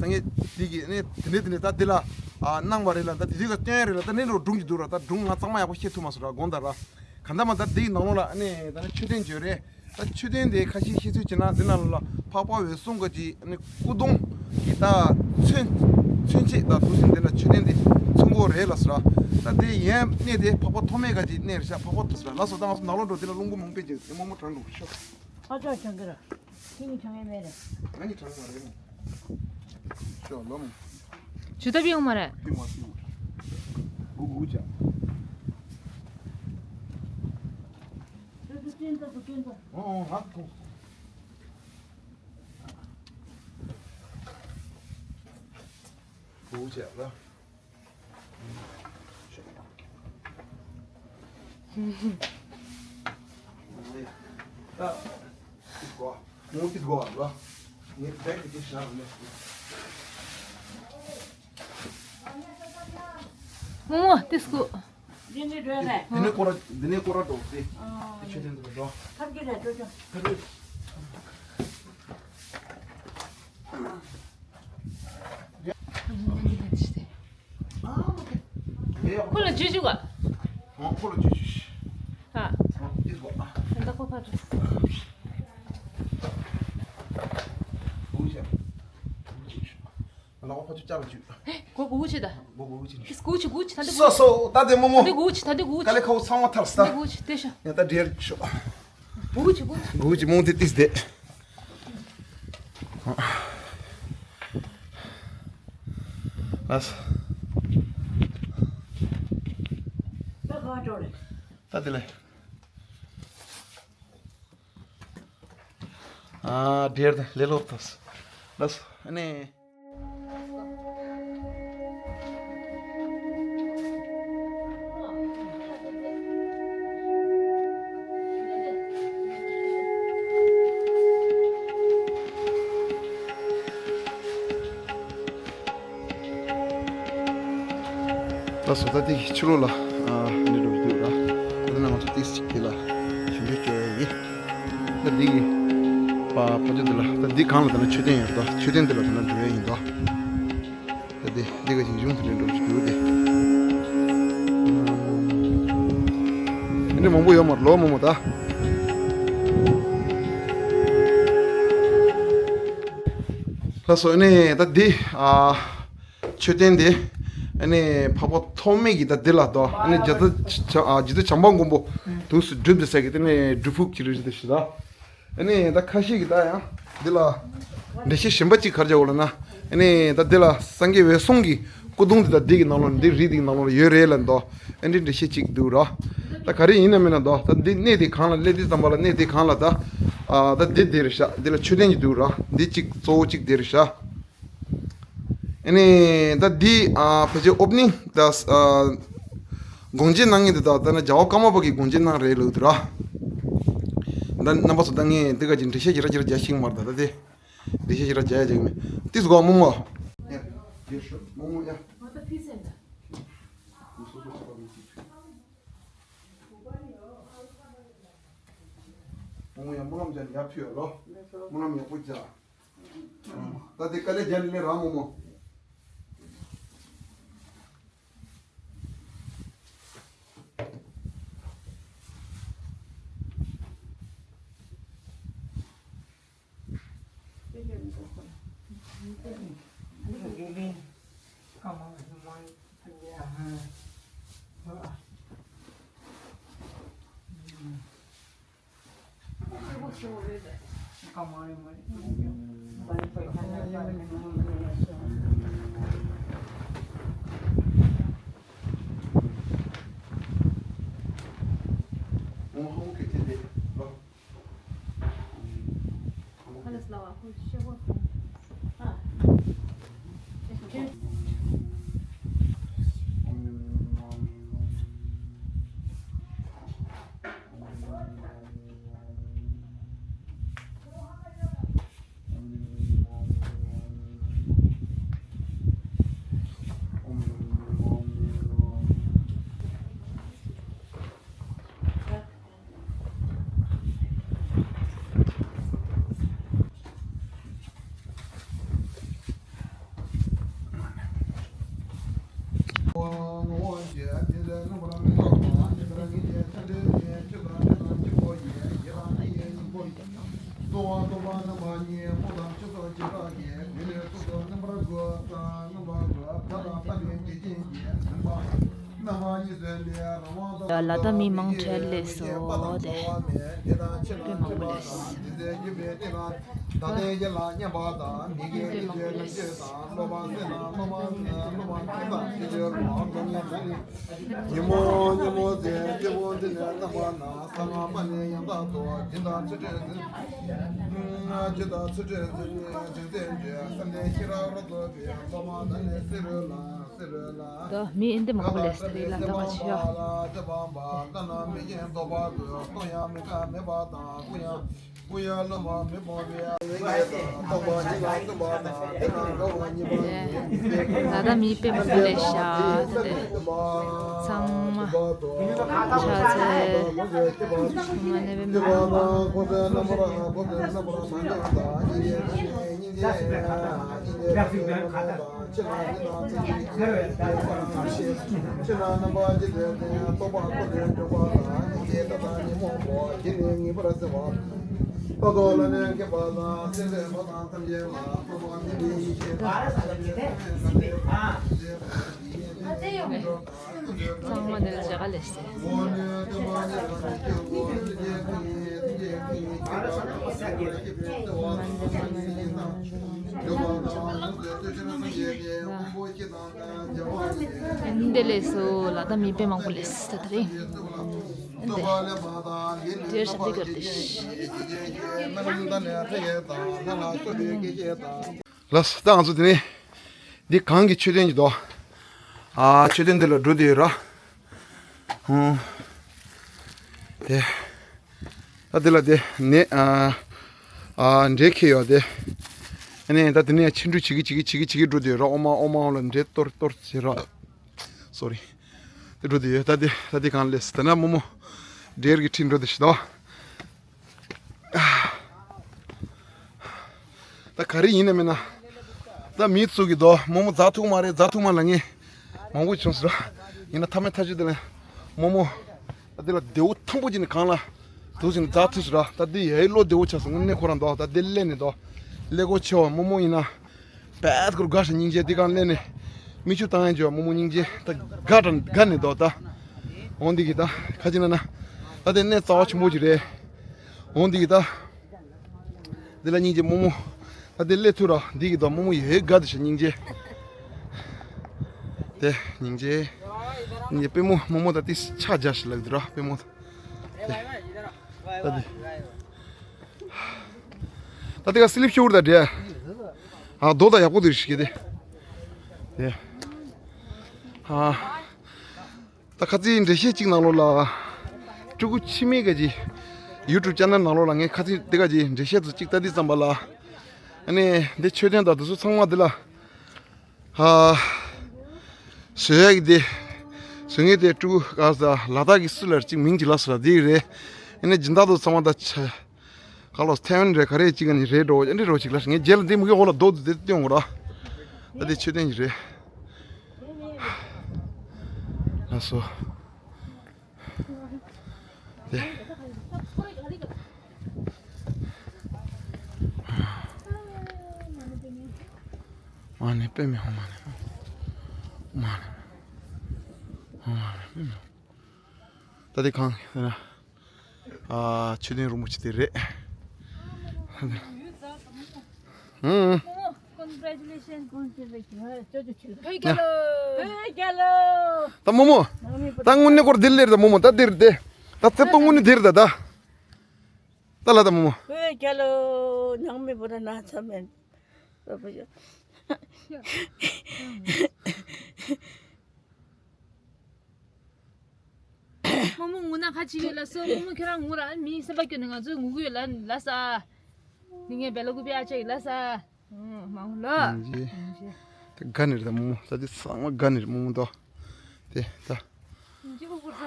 སངས་རྒྱས་དེ་གི་ཨ་ནི་དེ་འདྲ་དེ་འདྲ་ད་དེ་ལ་ཨ་གནང་བ་རེད་ལ། ད་དེ་དུས་སྐབས་སྟོན་རེད་ལ། ད་ནི་རོ་སྒྲུང་གི་འདུག་ར། ད་སྒྲུང་ང་གཙང་མ་ཡག་པོ་ཤེས་ཐུབ་མ་སོང་ར། དགོངས་དག་ར། གང་ལྟར་མ་ད་དེ་གི་ནང་ལོགས་ལ་ཨ་ནི་ད་ནི་མཆོད་རྟེན་བརྗོད་རེད། ད་མཆོད་རྟེན་དེ་ཁ་ཤས་ཤེས་ཚུལ་བྱས་ན་དེ་ནང་ལོགས་ལ་འཕགས་པ་འོད་སྲུང་ག་ཅིག་ཨ་ནི་སྐུ་གདུང་གི་ད་མཚོན་མཚོན་བྱེད་ད་དུ་ཟིན་དེ་ལ་མཆོད་རྟེན་དེ་མཚོན་གོ་རེད་ལ་ཟེར་ར། ད་དེ་ཡན་གནས་དེ་འཕགས་པ་ཐོགས་མེད་ག་ཅིག་གནས་རེད་ཤག་འཕགས་པ་ཐོགས་ཟེར་ར། ལགས་སོ། ད་ང་ཚོ་ནང་ལོགས་འགྲོ། དེ་ལ་རླུང་བུ་མང་པོ་ཅིག་དེ་མོག་མོག་གྲང་འགྲོ་ཤོག་ཨ་ཅག་ཆང་གི་ར། ཁྱེད་གཉིས་ཆང་ཡས་མེད་རེད། ང་གཉིས་ཆང་མ་རེད་མོ། ཤོག་ལོ་མོ། ཇུས་ཏ་པི་ཡོང་མ་རེད། པི་མ་སོང་། གུ་གུ་ཅག་ཨོ་ཨོ་ཧ་གོ། གུ་གུ་ཅག་ལ། མོ་མོ་ཏིས་ཀོ། འདི་ནས་འགྲོ་ཡ་ནས། འདི་ནས་སྐོར་ར། འདི་ནས་སྐོར་ར་འགྲོ་དེ། དེ་ཆོས་དོན་དུ་འགྲོ། ཐབས་ཀྱི་རེད་ཅོ་ཅོ། ཐབས་ཀྱི། ཁོ་ལ་ཇུས་ཇུས་ག་ཁོ་ལ་ཇུས་ཇུས། ཧ། ད་ཁོ་ཕར་འགྲོ། ལག་པ་ཕར་ཚུར་བཅག་ལ་ཇུས། གོ་གོ་ཆེ་ད། གོ་གོ་ཆེ། ཏིས་གོ་ཆེ་གོ་ཆེ་ད་འདི་སོ་སོ་ད་དེ་མོ་མོ། ད་འདི་གོ་ཆེ་ད་འདི་གོ་ཆེ། དཀའ་ལས་ཁག་པོ་ཚང་མ་ཐར་ས། འདི་གོ་ཆེ་དེ་ཤ། ཡ་ད་འདྲེར་ཤོག་གོ་ཆེ་གོ་ཆེ། གོ་ཆེ་མོ་དེ་ཏིས་དེ། ལགས། ད་དེ་ལས། ཨ་འདྲེར་དང་ལེ་ལོ་ཐོས། ལགས་སོ། ཨ་ནི། ད་བཟོ་ལྟ་དེ་ཕྱི་ལོགས་ལ་ཨ་ནི་འགྲོ་གི་འདུག་ར། ད་ནང་ང་ཚོ་ཏིས་ཅིག་དེ་ལ་ཞིབ་འཇུག་བྱོས་ཡིན། ད་འདི་གི་ཕ་ཕ་ཆུ་དེ་ལ་ད་འདི་གང་ལ་ད་ན་མཆོད་རྟེན་ཡོད་རེད། ད་མཆོད་རྟེན་དེ་ལ་ད་ན་འགྲོ་ཡ་ཡིན་ད། ད་འདི་འདི་ག་ཞིག་གཞུང་དེ་འདྲ་འགྲོ་གི་འདུག་དེ། འདི་འདྲ་མང་པོ་ཡོད་མ་རེད་ལོ་མང་པོ་ད། ལགས་སོ། ཨ་ནི་ད་འདི་ཨ། མཆོད་རྟེན་དེ་ཨ་ནི་འཕགས་པ་ཐོགས་མེད་ཀྱི་ད་འདི་ལ་དོ། ཨ་ནི་རྗེ་བཙུན་བྱ་ཨ་རྗེ་བཙུན་བྱམས་པ་མགོན་པོ་དུས་སུ་སྒྲུབ་འདི་ཟེར་གི་དེ་ནི་སྒྲུབ་ཕུག་ཅིག་རེད་ཟེར་ཞེས་ད། ཨ་ནི་ད་ཁ་ཤས་ཀྱིས་ད་ཡང་འདི་ལ་འགྲེལ་བཤད་གཞན་པ་ཅིག་ག་རེ་བརྒྱབ་ཡོད་ལབ་ན། ཨ་ནི་ད་འདི་ལ་སངས་རྒྱས་འོད་སྲུང་གི་སྐུ་གདུང་འདི་ད་འདི་གི་ནང་ལོགས་འདི་རི་འདི་གི་ནང་ལོགས་ལ་ཡོད་རེད་ལབ་འདུག་ཨ་འདི་འགྲེལ་བཤད་ཅིག་འདུག་ར། ད་ག་རེ་ཡིན་ན་མིན་ན་འདུག་ད་འདི་གནས་དེ་གང་ལ་སླེབས་དུས་ཙམ་པ་ལ་གནས་དེ་གང་ལ་ད་ཨ་ད་འདི་འདི་རེད་ཤག་འདི་ལ་མཆོད་རྟེན་ཅིག་འདུག་ར། འདི་ཅིག་གཙོ་བོ་ཅིག་འདི་རེད་ཤག་ཨ་ནི་ད་འདི་ཨ་ཕལ་ཆེར་ཨོ་པ་ནིང་ད་ཨ་དགོངས་བཞེས་གནང་མཁན་དེ་དག་ད་ནི་རྒྱལ་བ་ཀརྨ་པ་གིས་དགོངས་བཞེས་གནང་རེད་ལབ་འདུག་ར། ད་རྣམ་པ་ཚོ་ད་ངས་འདི་ག་ཅིག་འགྲེལ་བཤད་ཅིག་ར་ཅིག་ར་རྒྱག་ཤེས་ཀྱི་མ་རེད། ད་ད་དེ་འགྲེལ་བཤད་ཅིག་ར་རྒྱག་ཡ་ཅིག་མེད། ཏིས་གོ་མོ་མོ། ཡ་ཡ་ཤོ་མོ་མོ་ཡ། མོ་མོ་ཡ་སྨོན་ལམ་རྒྱག་ཡ་ཕུལ་ཡ་ལོ། སྨོན་ལམ་ཡག་པོ་རྒྱག་ད་དེ་དཀའ་ལས་རྒྱག་ལས་རང་མོ་མོ། ལ་ད་མི་མང་ཁྲལ་ལས་སོ་དེ། དཔེ་མང་པོ་ལས། དཔེ་མང་པོ་ལས། ཉིན་མོ་ཉིན་མོ་ཟེར་སྐྱེ་བོ་འདི་ནས་བཏང་བ་ན། གསང་སྔགས་པ་ནི་ཡང་དག་ཏུ་ཇི་ལྟར་ཚུལ་ཁྲིམས་འཛིན། ཇི་ལྟར་ཚུལ་ཁྲིམས་འཛིན་ཅིང་བསྟན་བཅོས། བསམ་གཏན་ཤེས་རབ་རབ་ཏུ་སྤེལ། སློབ་མ་ད་ནི་བསེ་རུ་ལ་བསེ་རུ་ལ། ད་མི་ཨིན་དེ་མང་པོ་ལས་ས་རེད་ལ་ད་ག་ཆེ་ཡ། ད་ན་མི་རྒན་རྟོགས་པ་དགོས། སྟོང་ཡང་མི་ཁ་མེད་པ་དང་། སྐུ་ཡང་། ལ་ད་མི་དཔེ་མ་ལས་ཤ་སྟེ། ཚང་མ་ཤ་ཚེ་ཚང་མ་ནས་བེ་མི་ཚང་མ་འདི་ལ་ཞྭ་ཁ་ལས་སེ། འདི་ལས་སོ་ལ་ད་མི་དཔེ་མང་པོ་ལས་སེ་ད་རེད། འདི་འདྲེར་ཞབས་འདེགས་གར་ཏེ། ལགས་སོ། ད་ང་ཚོ་དེ་ནས་འདི་གངས་ཀྱི་མཆོད་རྟེན་གྱི་དོ། ཨ་མཆོད་རྟེན་འདི་ལ་འགྲོ་བསྡད་ཡོད་ར། ཧུང་། དེ། ད་འདི་ལ་དེ་ནས་ཨ་ཨ་འདྲེ་ཁེལ་ཡོད་དེ། ཨ་ནི་ད་དེ་ནས་ཕྱིན་དྲུག་བྱེད་ཀྱི་བྱེད་ཀྱི་བྱེད་ཀྱི་བྱེད་ཀྱི་འགྲོ་བསྡད་ཡོད་ར། ཨོ་མ་ཨོ་མ་ཨོ་ལ་འདྲེ་གཏོར་གཏོར་བྱེད་ར། སོ་རི། དེ་འགྲོ་བསྡད་ཡོད། ད་དེ་ད་དེ་གང་ལས་ད་ན་རྨོ་མོ་འདྲེར་གྱི་ཁྲིད་འགྲོ་བསྡད་ཤི་དོ། ད་ག་རེ་ཡིན་ན་མིན་ན། ད་མི་ཚུགས་ཀྱི་དོ། རྨོ་མོ་རྫ་ཐུག་མ་རེད། རྫ་ཐུག་མ་ལ་ངས་མང་པོ་བྱུང་ཟེར། ཡིན་ན་ཐ་མའི་ཐ་ཆུ་དེ་ལ་རྨོ་མོ། ད་དེ་ལ་བདེ་བོ་ཐང་པོ་ཅིག་ནས་གང་ལ་འདུག་ཟིན་རྫ་ཐུག་ཟེར། ད་དེ་ཡའི་བློ་བདེ་བོ་ཆགས་སོང་། དངོས་གནས་ཁོ་རང་དོ། ད་དེ་ལས་ནས་དོ། ལས་གོ་ཆེ་བ་རྨོ་མོ་ཡིན་ན། བད་ཁུར་དགའ་ཞིང་སྙིང་རྗེ་འདི་གང་ལས་ནས། མིག་ཆུ་བཏང་ཡང་བརྗོད་རྨོ་མོ་སྙིང་རྗེ་ད་དགའ་དྲན་དགའ་ནས་དོ་ད། འོང་འདི་གི་ད་ཁ་ཅིག་ན་ན། ད་དེ་གནས་རྩ་བ་ཆེན་པོ་ཅིག་རེད། འོང་འདི་གི་ད། འདི་ལ་སྙིང་རྗེ་རྨོ་མོ། ད་དེ་སླེབས་ཐུབ་ར་འདི་གི་ད་རྨོ་མོ་ཡོད་དགའ་དེ་ཞིག་སྙིང་རྗེ། དེ་སྙིང་རྗེ། སྙིང་རྗེ་པུས་མོ་རྨོ་མོ་ད་དེ་ཆ་རྒྱ་ཞིག་ལགས་འདི་ར་པུས་མོ་ད། དེ། ད་དེ། ད་དེ་ག་སི་ལིབ་ཤོར་ད་འདྲ། ཨ་རྡོ་ད་ཡག་པོ་དེ་ཞིག་གི་དེ། དེ། ཨ། ད་ཁ་ཚིག་འགྲེལ་བཤད་གཅིག་ནང་ལོགས་ལ། སྤྲུལ་སྐུ་འཆི་མེད་ག་གི་ཡུ་ཊུབ་ཅེ་ནལ་ནང་ལོགས་ལ་ངས་ཁ་ཚིག་དེ་ག་གི་འགྲེལ་བཤད་ཚོ་གཅིག་ལྟ་དུས་ཙམ་པ་ལ། ཨ་ནི་འདི་མཆོད་རྟེན་དང་དེ་ཚོ་ཚང་མ་འདི་ལ། ཨ། བཟོ་ཡག་གི་དེ། བཟོ་མཁན་དེ་སྤྲུལ་སྐུ་ག་ས་ལ་དྭགས་ཀྱི་སུ་ལ་གཅིག་མིང་གཅིག་ལ་སུ་ལ་དེ་རེད། ཨ་ནི་སྦྱིན་བདག་ཚོ་ཚང་མ་ད་ཆ། ག་ལོ་ཐེ་ཝན་རེད་ག་རེ་གཅིག་ག་ནི་རེད་འགྲོ་ཨ་འདྲ་རོ་གཅིག་ལ་ངས་རྗེས་ལ་འདི་མུ་གེ་འོ་ལ་རྡོ་དེ་སྟོན་འོ་ར། ད་དེ་མཆོད་རྟེན་གྱི་རེད། ལགས་སོ། དེ། མ་ནི་པེ་མི་ཧོ་མ་ནི། མ་ནི། ཧོ་མ་ནི་པེ་མི་ཧོ། ད་དེ་གང་ཟེར་ན། ཨ་མཆོད་རྟེན་རིན་པོ་ཆེ་དེ་རེད། ཧུང་། Congratulations. ད་རྨོ་མོ། ད་དངོས་གནས་སྐོར་འདིར་སླེབས་ད་རྨོ་མོ་ད་འདིར་དེ། ད་རྩེ་པོ་དངོས་གནས་འདིར་ད་ད། ད་ལ་ད་རྨོ་མོ། རྨོ་མོ་ངུ་ན་ཁ་ཅིག་ཡོད་ལ་སོ། རྨོ་མོ་ཁྱེད་རང་ངུ་ར་མི་སེམས་པ་སྐྱོ་ནས་ང་ཚོས་ངུ་གི་ཡོད་ལ་ལ་ས། ནི་ངས་བེ་ལ་ཀུ་པི་ཨ་ཅག་ཡིན་ལ་ས། མ་འོང་ལ། ཡིན་གྱི། དེ་དགའ་ནི་རེད་ད་རྨོ་མོ་ད་དེ་ཚང་མ་དགའ་ནི་རེད་རྨོ་མོ་དོ། དེ་ད། ཡིན་གྱི་ཨུ་ཀུར་ས་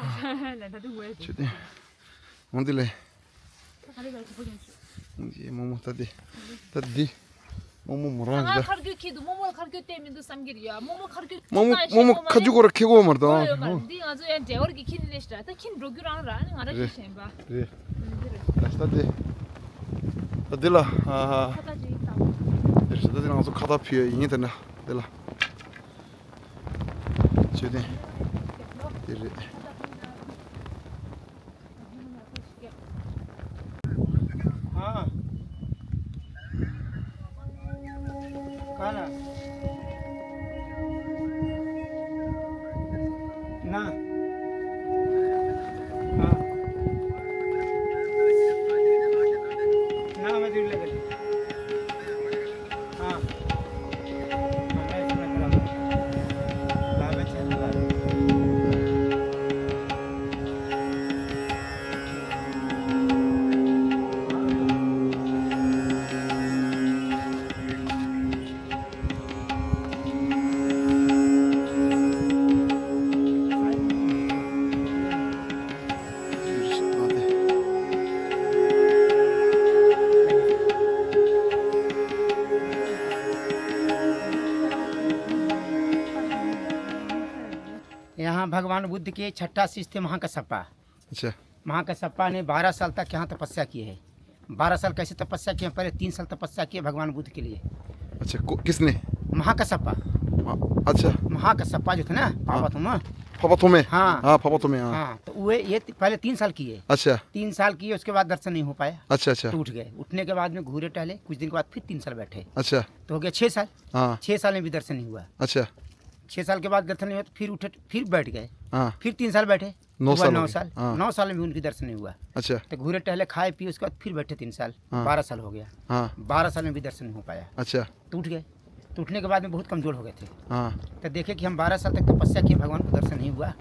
ལ་ད་དུང་ངོས་ཆུ་དེ། འོང་དེ་ལས། ད་ག་རེ་ལ་ཆུ་པོ་ཡིན་ཆུ། ཡིན་གྱི་རྨོ་མོ་ད་དེ། ད་དེ། རྨོ་མོ་མོ་རང་ང་རེད། ཁ་རྒྱུ་ཁྱེད་འདུག་རྨོ་མོ་ལ་ཁ་རྒྱུ་བལྟས་མི་འདུག་བསམ་གྱི་རེད་ཡ། རྨོ་མོ་ཁ་རྒྱུ་རྨོ་མོ་ཁ་རྒྱུ་ཁོ་ར་ཁེ་གོ་མ་རེད་དང་། འདི་ང་ཚོ་ཡང་འབྲེལ་བར་གྱི་ཁྱེད་ནི་ལས་ཤ་ད་ཁྱེད་འགྲོ་རྒྱུ་རང་ར་ནི་ང་ར་ཁྱེད་ཞེན་པ། རེད། ད་ལྟ་དེ། ད་འདི་ལ་ཨ་ཁ་ད་ཅིག་ད། དེ་རེད། ད་འདི་ང་ཚོ་ཁ་ད་ཕུལ་ཡ་ཡིན། དེ་ན་འདི་ལ་མཆོད་རྟེན་དེ་རེད། हाँ। कहाँ ना? ना। हाँ। ना, मैं दिल लगा। हाँ। यहाँ भगवान बुद्ध के छठा शिष्य थे महाकश्यपा। अच्छा। महाकश्यपा ने बारह साल तक यहाँ तपस्या की है। बारह साल कैसे तपस्या किए? पहले तीन साल तपस्या किए भगवान बुद्ध के लिए। अच्छा, को-, किसने? महाकश्यपा। हाँ, अच्छा। महाकश्यपा जो थे ना, हाँ। पापा तुम। पापा तुम्हें? हाँ। हाँ, पापा तुम्हें, हाँ। हाँ, तो वे ये ति-, पहले तीन साल किए। अच्छा। तीन साल किए, उसके बाद दर्शन नहीं हो पाया। अच्छा, अच्छा। तो उठ गए। उठने के बाद में घूरे टहले, कुछ दिन के बाद फिर तीन साल बैठे। अच्छा। तो हो गया छः साल। हाँ। छः साल में भी दर्शन नहीं हुआ। अच्छा। छः साल के बाद दर्शन नहीं हुआ, तो फिर उठे, फिर बैठ गए। हाँ। फिर तीन साल बैठे। नौ हुआ साल हो नौ गए। साल। हाँ। नौ साल में भी उनके दर्शन नहीं हुआ। अच्छा। तो घूरे टहले, खाए पिए, उसके बाद फिर बैठे तीन साल। हाँ। बारह साल हो गया। हाँ। बारह साल में भी दर्शन नहीं हो पाया। अच्छा। तो उठ गए। तो उठने के बाद में बहुत कमजोर हो गए थे। हाँ। तो देखे कि हम बारह साल तक तपस्या किए, भगवान को दर्शन नहीं हुआ,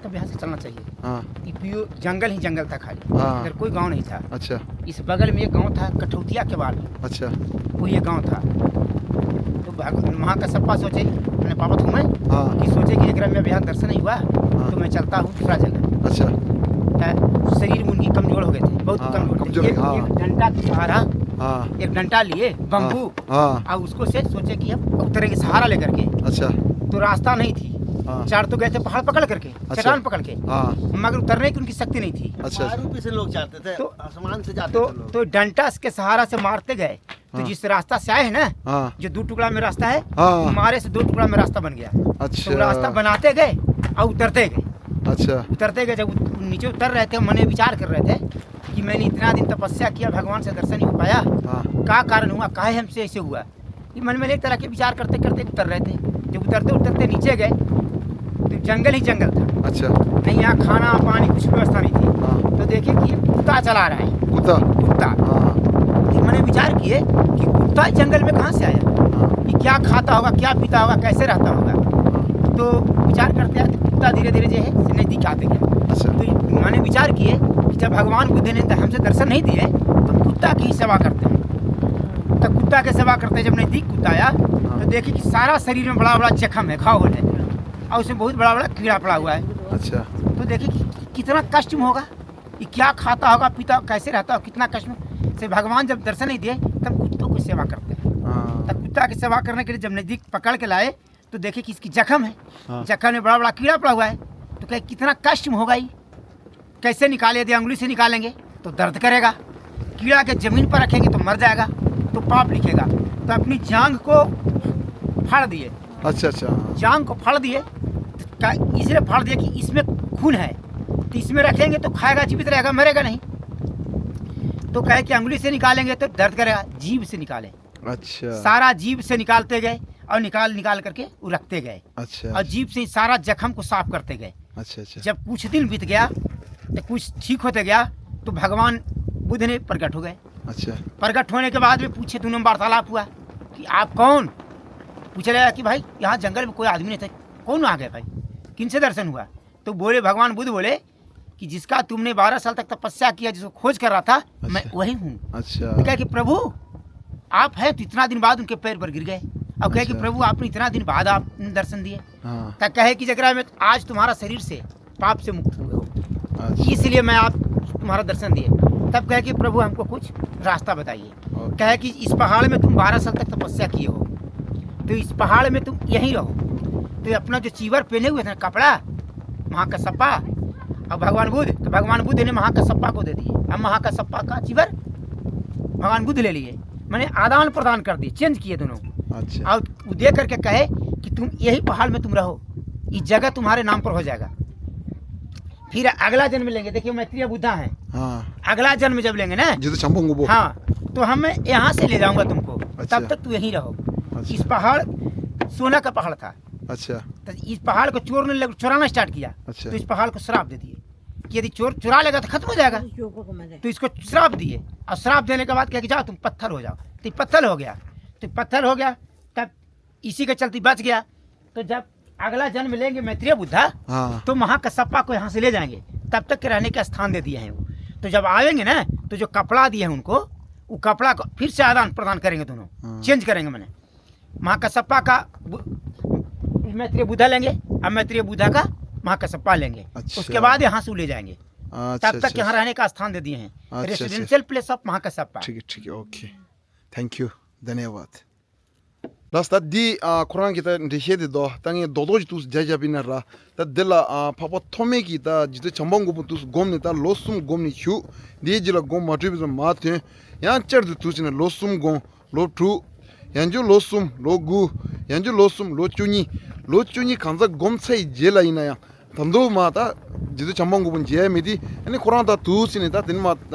तब यहाँ से चलना चाहिए। हाँ। ये प्योर जंगल ही जंगल था खाली, हाँ। इधर कोई गांव नहीं था। अच्छा। इस बगल में एक गांव था कठौतिया के बाद। अच्छा। वो ये गांव था। तो भग-, महाकश्यपा सोचे, मैंने पापा तुम्हें हाँ। कि सोचे कि अगर मैं अब यहाँ दर्शन नहीं हुआ, हाँ। तो मैं चलता हूँ दूसरा जगह। अच्छा। तो शरीर में उनकी कमजोर हो गए थे, बहुत हाँ, कमजोर थे। कमजोर, एक, हाँ। एक डंडा के सहारा, हाँ। एक डंडा लिए, बम्बू, हाँ। और उसको से सोचे कि हम उतरेंगे सहारा लेकर के। अच्छा। तो रास्ता नहीं थी। हाँ। चढ़ तो गए थे पहाड़ पकड़ करके, अच्छा। चट्टान पकड़ के। हाँ। मगर उतरने की उनकी शक्ति नहीं थी। अच्छा, अच्छा। पहाड़ों पे से लोग जाते थे, तो, आसमान से जाते तो, थे लोग। तो डंडा के सहारा से मारते गए। तो हाँ। जिस रास्ता से आए हैं ना, हाँ। जो दो टुकड़ा में रास्ता है, हाँ। मारे से दो टुकड़ा में रास्ता बन गया। अच्छा। तो रास्ता बनाते गए और उतरते गए। अच्छा। उतरते गए, जब उत-, नीचे उतर रहे थे, मन में विचार कर रहे थे कि मैंने इतना दिन तपस्या किया, भगवान से दर्शन नहीं हो पाया, हाँ। क्या कारण हुआ, काहे हमसे ऐसे हुआ? ये मन में एक तरह के विचार करते करते उतर रहे थे। जब उतरते उतरते नीचे गए तो जंगल ही जंगल था। अच्छा। नहीं यहाँ खाना पानी कुछ व्यवस्था नहीं थी। हाँ। तो देखे कि कुत्ता चला रहा है। कुत्ता? कुत्ता। हाँ। ये मैंने विचार किए कि कुत्ता जंगल में कहाँ से आया, हाँ। ये क्या खाता होगा, क्या पीता होगा, कैसे रहता होगा। हाँ। तो विचार करते आते कुत्ता धीरे धीरे जो है से नजदीक आते गया। अच्छा। तो मैंने विचार किए कि जब भगवान बुद्ध ने तो हमसे दर्शन नहीं दिए तो हम कुत्ता की ही सेवा करते हैं। तो कुत्ता की सेवा करते जब नजदीक कुत्ता आया, हाँ। तो देखे कि सारा शरीर में बड़ा बड़ा जख्म है, घाव है, और उसमें बहुत बड़ा बड़ा कीड़ा पड़ा हुआ है। अच्छा। तो देखे कि कितना कष्ट में होगा, ये क्या खाता होगा, पीता, कैसे रहता होगा, कितना कष्ट में। से भगवान जब दर्शन नहीं दिए तब कुत्तों की सेवा करते हैं। हाँ। तब कुत्ता की सेवा करने के लिए जब नजदीक पकड़ के लाए तो देखे कि इसकी जख्म है, हाँ। जख्म में बड़ा बड़ा कीड़ा पड़ा हुआ है। तो कहे कितना कष्ट में होगा ये, कैसे निकाले? यदि उंगली से निकालेंगे तो दर्द करेगा, कीड़ा के जमीन पर रखेंगे तो मर जाएगा, तो पाप लिखेगा। तो अपनी जांघ को फाड़ दिए। अच्छा, अच्छा। जांघ को फाड़ दिए, तो का-, इसलिए फाड़ दिए कि इसमें खून है, तो इसमें रखेंगे तो खाएगा, जीवित रहेगा, मरेगा नहीं। तो कहे कि उंगली से निकालेंगे तो दर्द करेगा, जीभ से निकालें। अच्छा। सारा जीभ से निकालते गए और निकाल निकाल करके वो रखते गए। अच्छा। और जीभ से ही सारा जख्म को साफ करते गए। अच्छा, अच्छा। जब कुछ दिन बीत गया तो कुछ ठीक होते गया तो भगवान बुद्ध ने प्रकट हो गए। अच्छा। प्रकट होने के बाद में पूछे, दोनों में वार्तालाप हुआ कि आप कौन? पूछने लगा कि भाई यहाँ जंगल में कोई आदमी नहीं था, कौन आ गया भाई, किन से दर्शन हुआ? तो बोले, भगवान बुद्ध बोले कि जिसका तुमने बारह साल तक तपस्या किया, जिसको खोज कर रहा था, मैं अच्छा। वही हूँ। अच्छा। तो कहे कि प्रभु आप हैं, तो इतना दिन बाद उनके पैर पर गिर गए। अब कहे कि अच्छा। प्रभु आपने इतना दिन बाद आप दर्शन दिए। हाँ। तो कहे कि जकरा में आज तुम्हारा शरीर से पाप से मुक्त हुए हो, अच्छा। इसलिए मैं आप तुम्हारा दर्शन दिए। तब कहे कि प्रभु हमको कुछ रास्ता बताइए। कहे कि इस पहाड़ में तुम बारह साल तक तपस्या किए हो, तो इस पहाड़ में तुम यहीं रहो। तो अपना जो चीवर पहने हुए थे ना, कपड़ा, महाकसप्पा, और भगवान बुद्ध, तो भगवान बुद्ध ने महाकसप्पा को दे दिए। अब महाकसप्पा का चीवर भगवान बुद्ध ले लिए, मैंने आदान प्रदान कर दिए, चेंज किए दोनों। अच्छा। और वो दे करके कहे कि तुम यही पहाड़ में तुम रहो, ये जगह तुम्हारे नाम पर हो जाएगा। फिर अगला जन्म लेंगे। देखिए, मैत्रेय बुद्धा है। हाँ। अगला जन्म जब लेंगे ना, जित चंपा गोपो। हाँ, तो हम यहाँ से ले जाऊंगा तुमको। अच्छा। तब तक तू यहीं रहो। अच्छा। इस पहाड़ सोना का पहाड़ था। अच्छा। तो इस पहाड़ को चोरने लग, चुराना स्टार्ट किया। अच्छा। तो इस पहाड़ को श्राप दे दिए कि यदि चोर चुरा लेगा तो खत्म हो जाएगा। तो इसको श्राप दिए, और श्राप देने के बाद कहा कि जाओ, तुम पत्थर हो जाओ। तो ये पत्थर हो गया। तो पत्थर हो गया, तब इसी के चलते बच गया। तो जब अगला जन्म लेंगे मैत्रेय बुद्धा, हाँ। तो महाकश्यपा को यहाँ से ले जाएंगे, तब तक के रहने का स्थान दे दिए हैं वो। तो जब आएंगे ना, तो जो कपड़ा दिए हैं उनको, वो कपड़ा को फिर से आदान प्रदान करेंगे दोनों, हाँ। चेंज करेंगे, मैंने महाकश्यपा का बु-, मैत्रेय बुद्धा लेंगे, और मैत्रेय बुद्धा का महाकश्यपा लेंगे। अच्छा। उसके बाद यहाँ से वो ले जाएंगे। अच्छा, तब तक अच्छा, यहाँ अच्छा। रहने का स्थान दे दिए हैं। अच्छा, अच्छा। Residential place of Mahakashyapa. ठीक है, ठीक है, ओके। Thank you. धन्यवाद। ལགས་ད་འདི་ཨ་ཁོ་རང་གི་ད་འགྲེལ་བཤད་དེ་དོ་ད་ངས་རྡོག་རྡོག་ཅིག་ཏུས་རྒྱ་རྒྱབ་པ་ཡིན་ན་ར། ད་འདི་ལ་ཨ་འཕགས་པ་ཐོགས་མེད་ཀྱིས་ད་རྗེ་བཙུན་བྱམས་པ་མགོན་པོ་ཏུས་བསྒོམས་ནས་ད་ལོ་གསུམ་བསྒོམས་ནས་བཞུགས། འདིའི་རྗེས་ལ་དགོངས་མ་གྲོལ་བའི་ཙམ་མ་ཐོན། ཡང་བསྐྱར་དུ་ཏུས་ཟིན་ནས་ལོ་གསུམ་བསྒོམས། ལོ་དྲུག་ཡང་བསྐྱར་ལོ་གསུམ། ལོ་དགུ། ཡང་བསྐྱར་ལོ་གསུམ། ལོ་བཅུ་གཉིས། ལོ་བཅུ་གཉིས་གང་ཚ་བསྒོམས་ཚར་ཡི་རྗེས་ལ་ཡིན་ན་ཡང་། ད་དུང་མ་ད་རྗེ་བཙུན་བྱམས་པ་མགོན་པོ་མཇལ་ཡ་མེད་དེ། ཨ་ནི་ཁོ་རང་ད་ཏུས་ཟིན་ནས་ད་དེ་ནས་མ་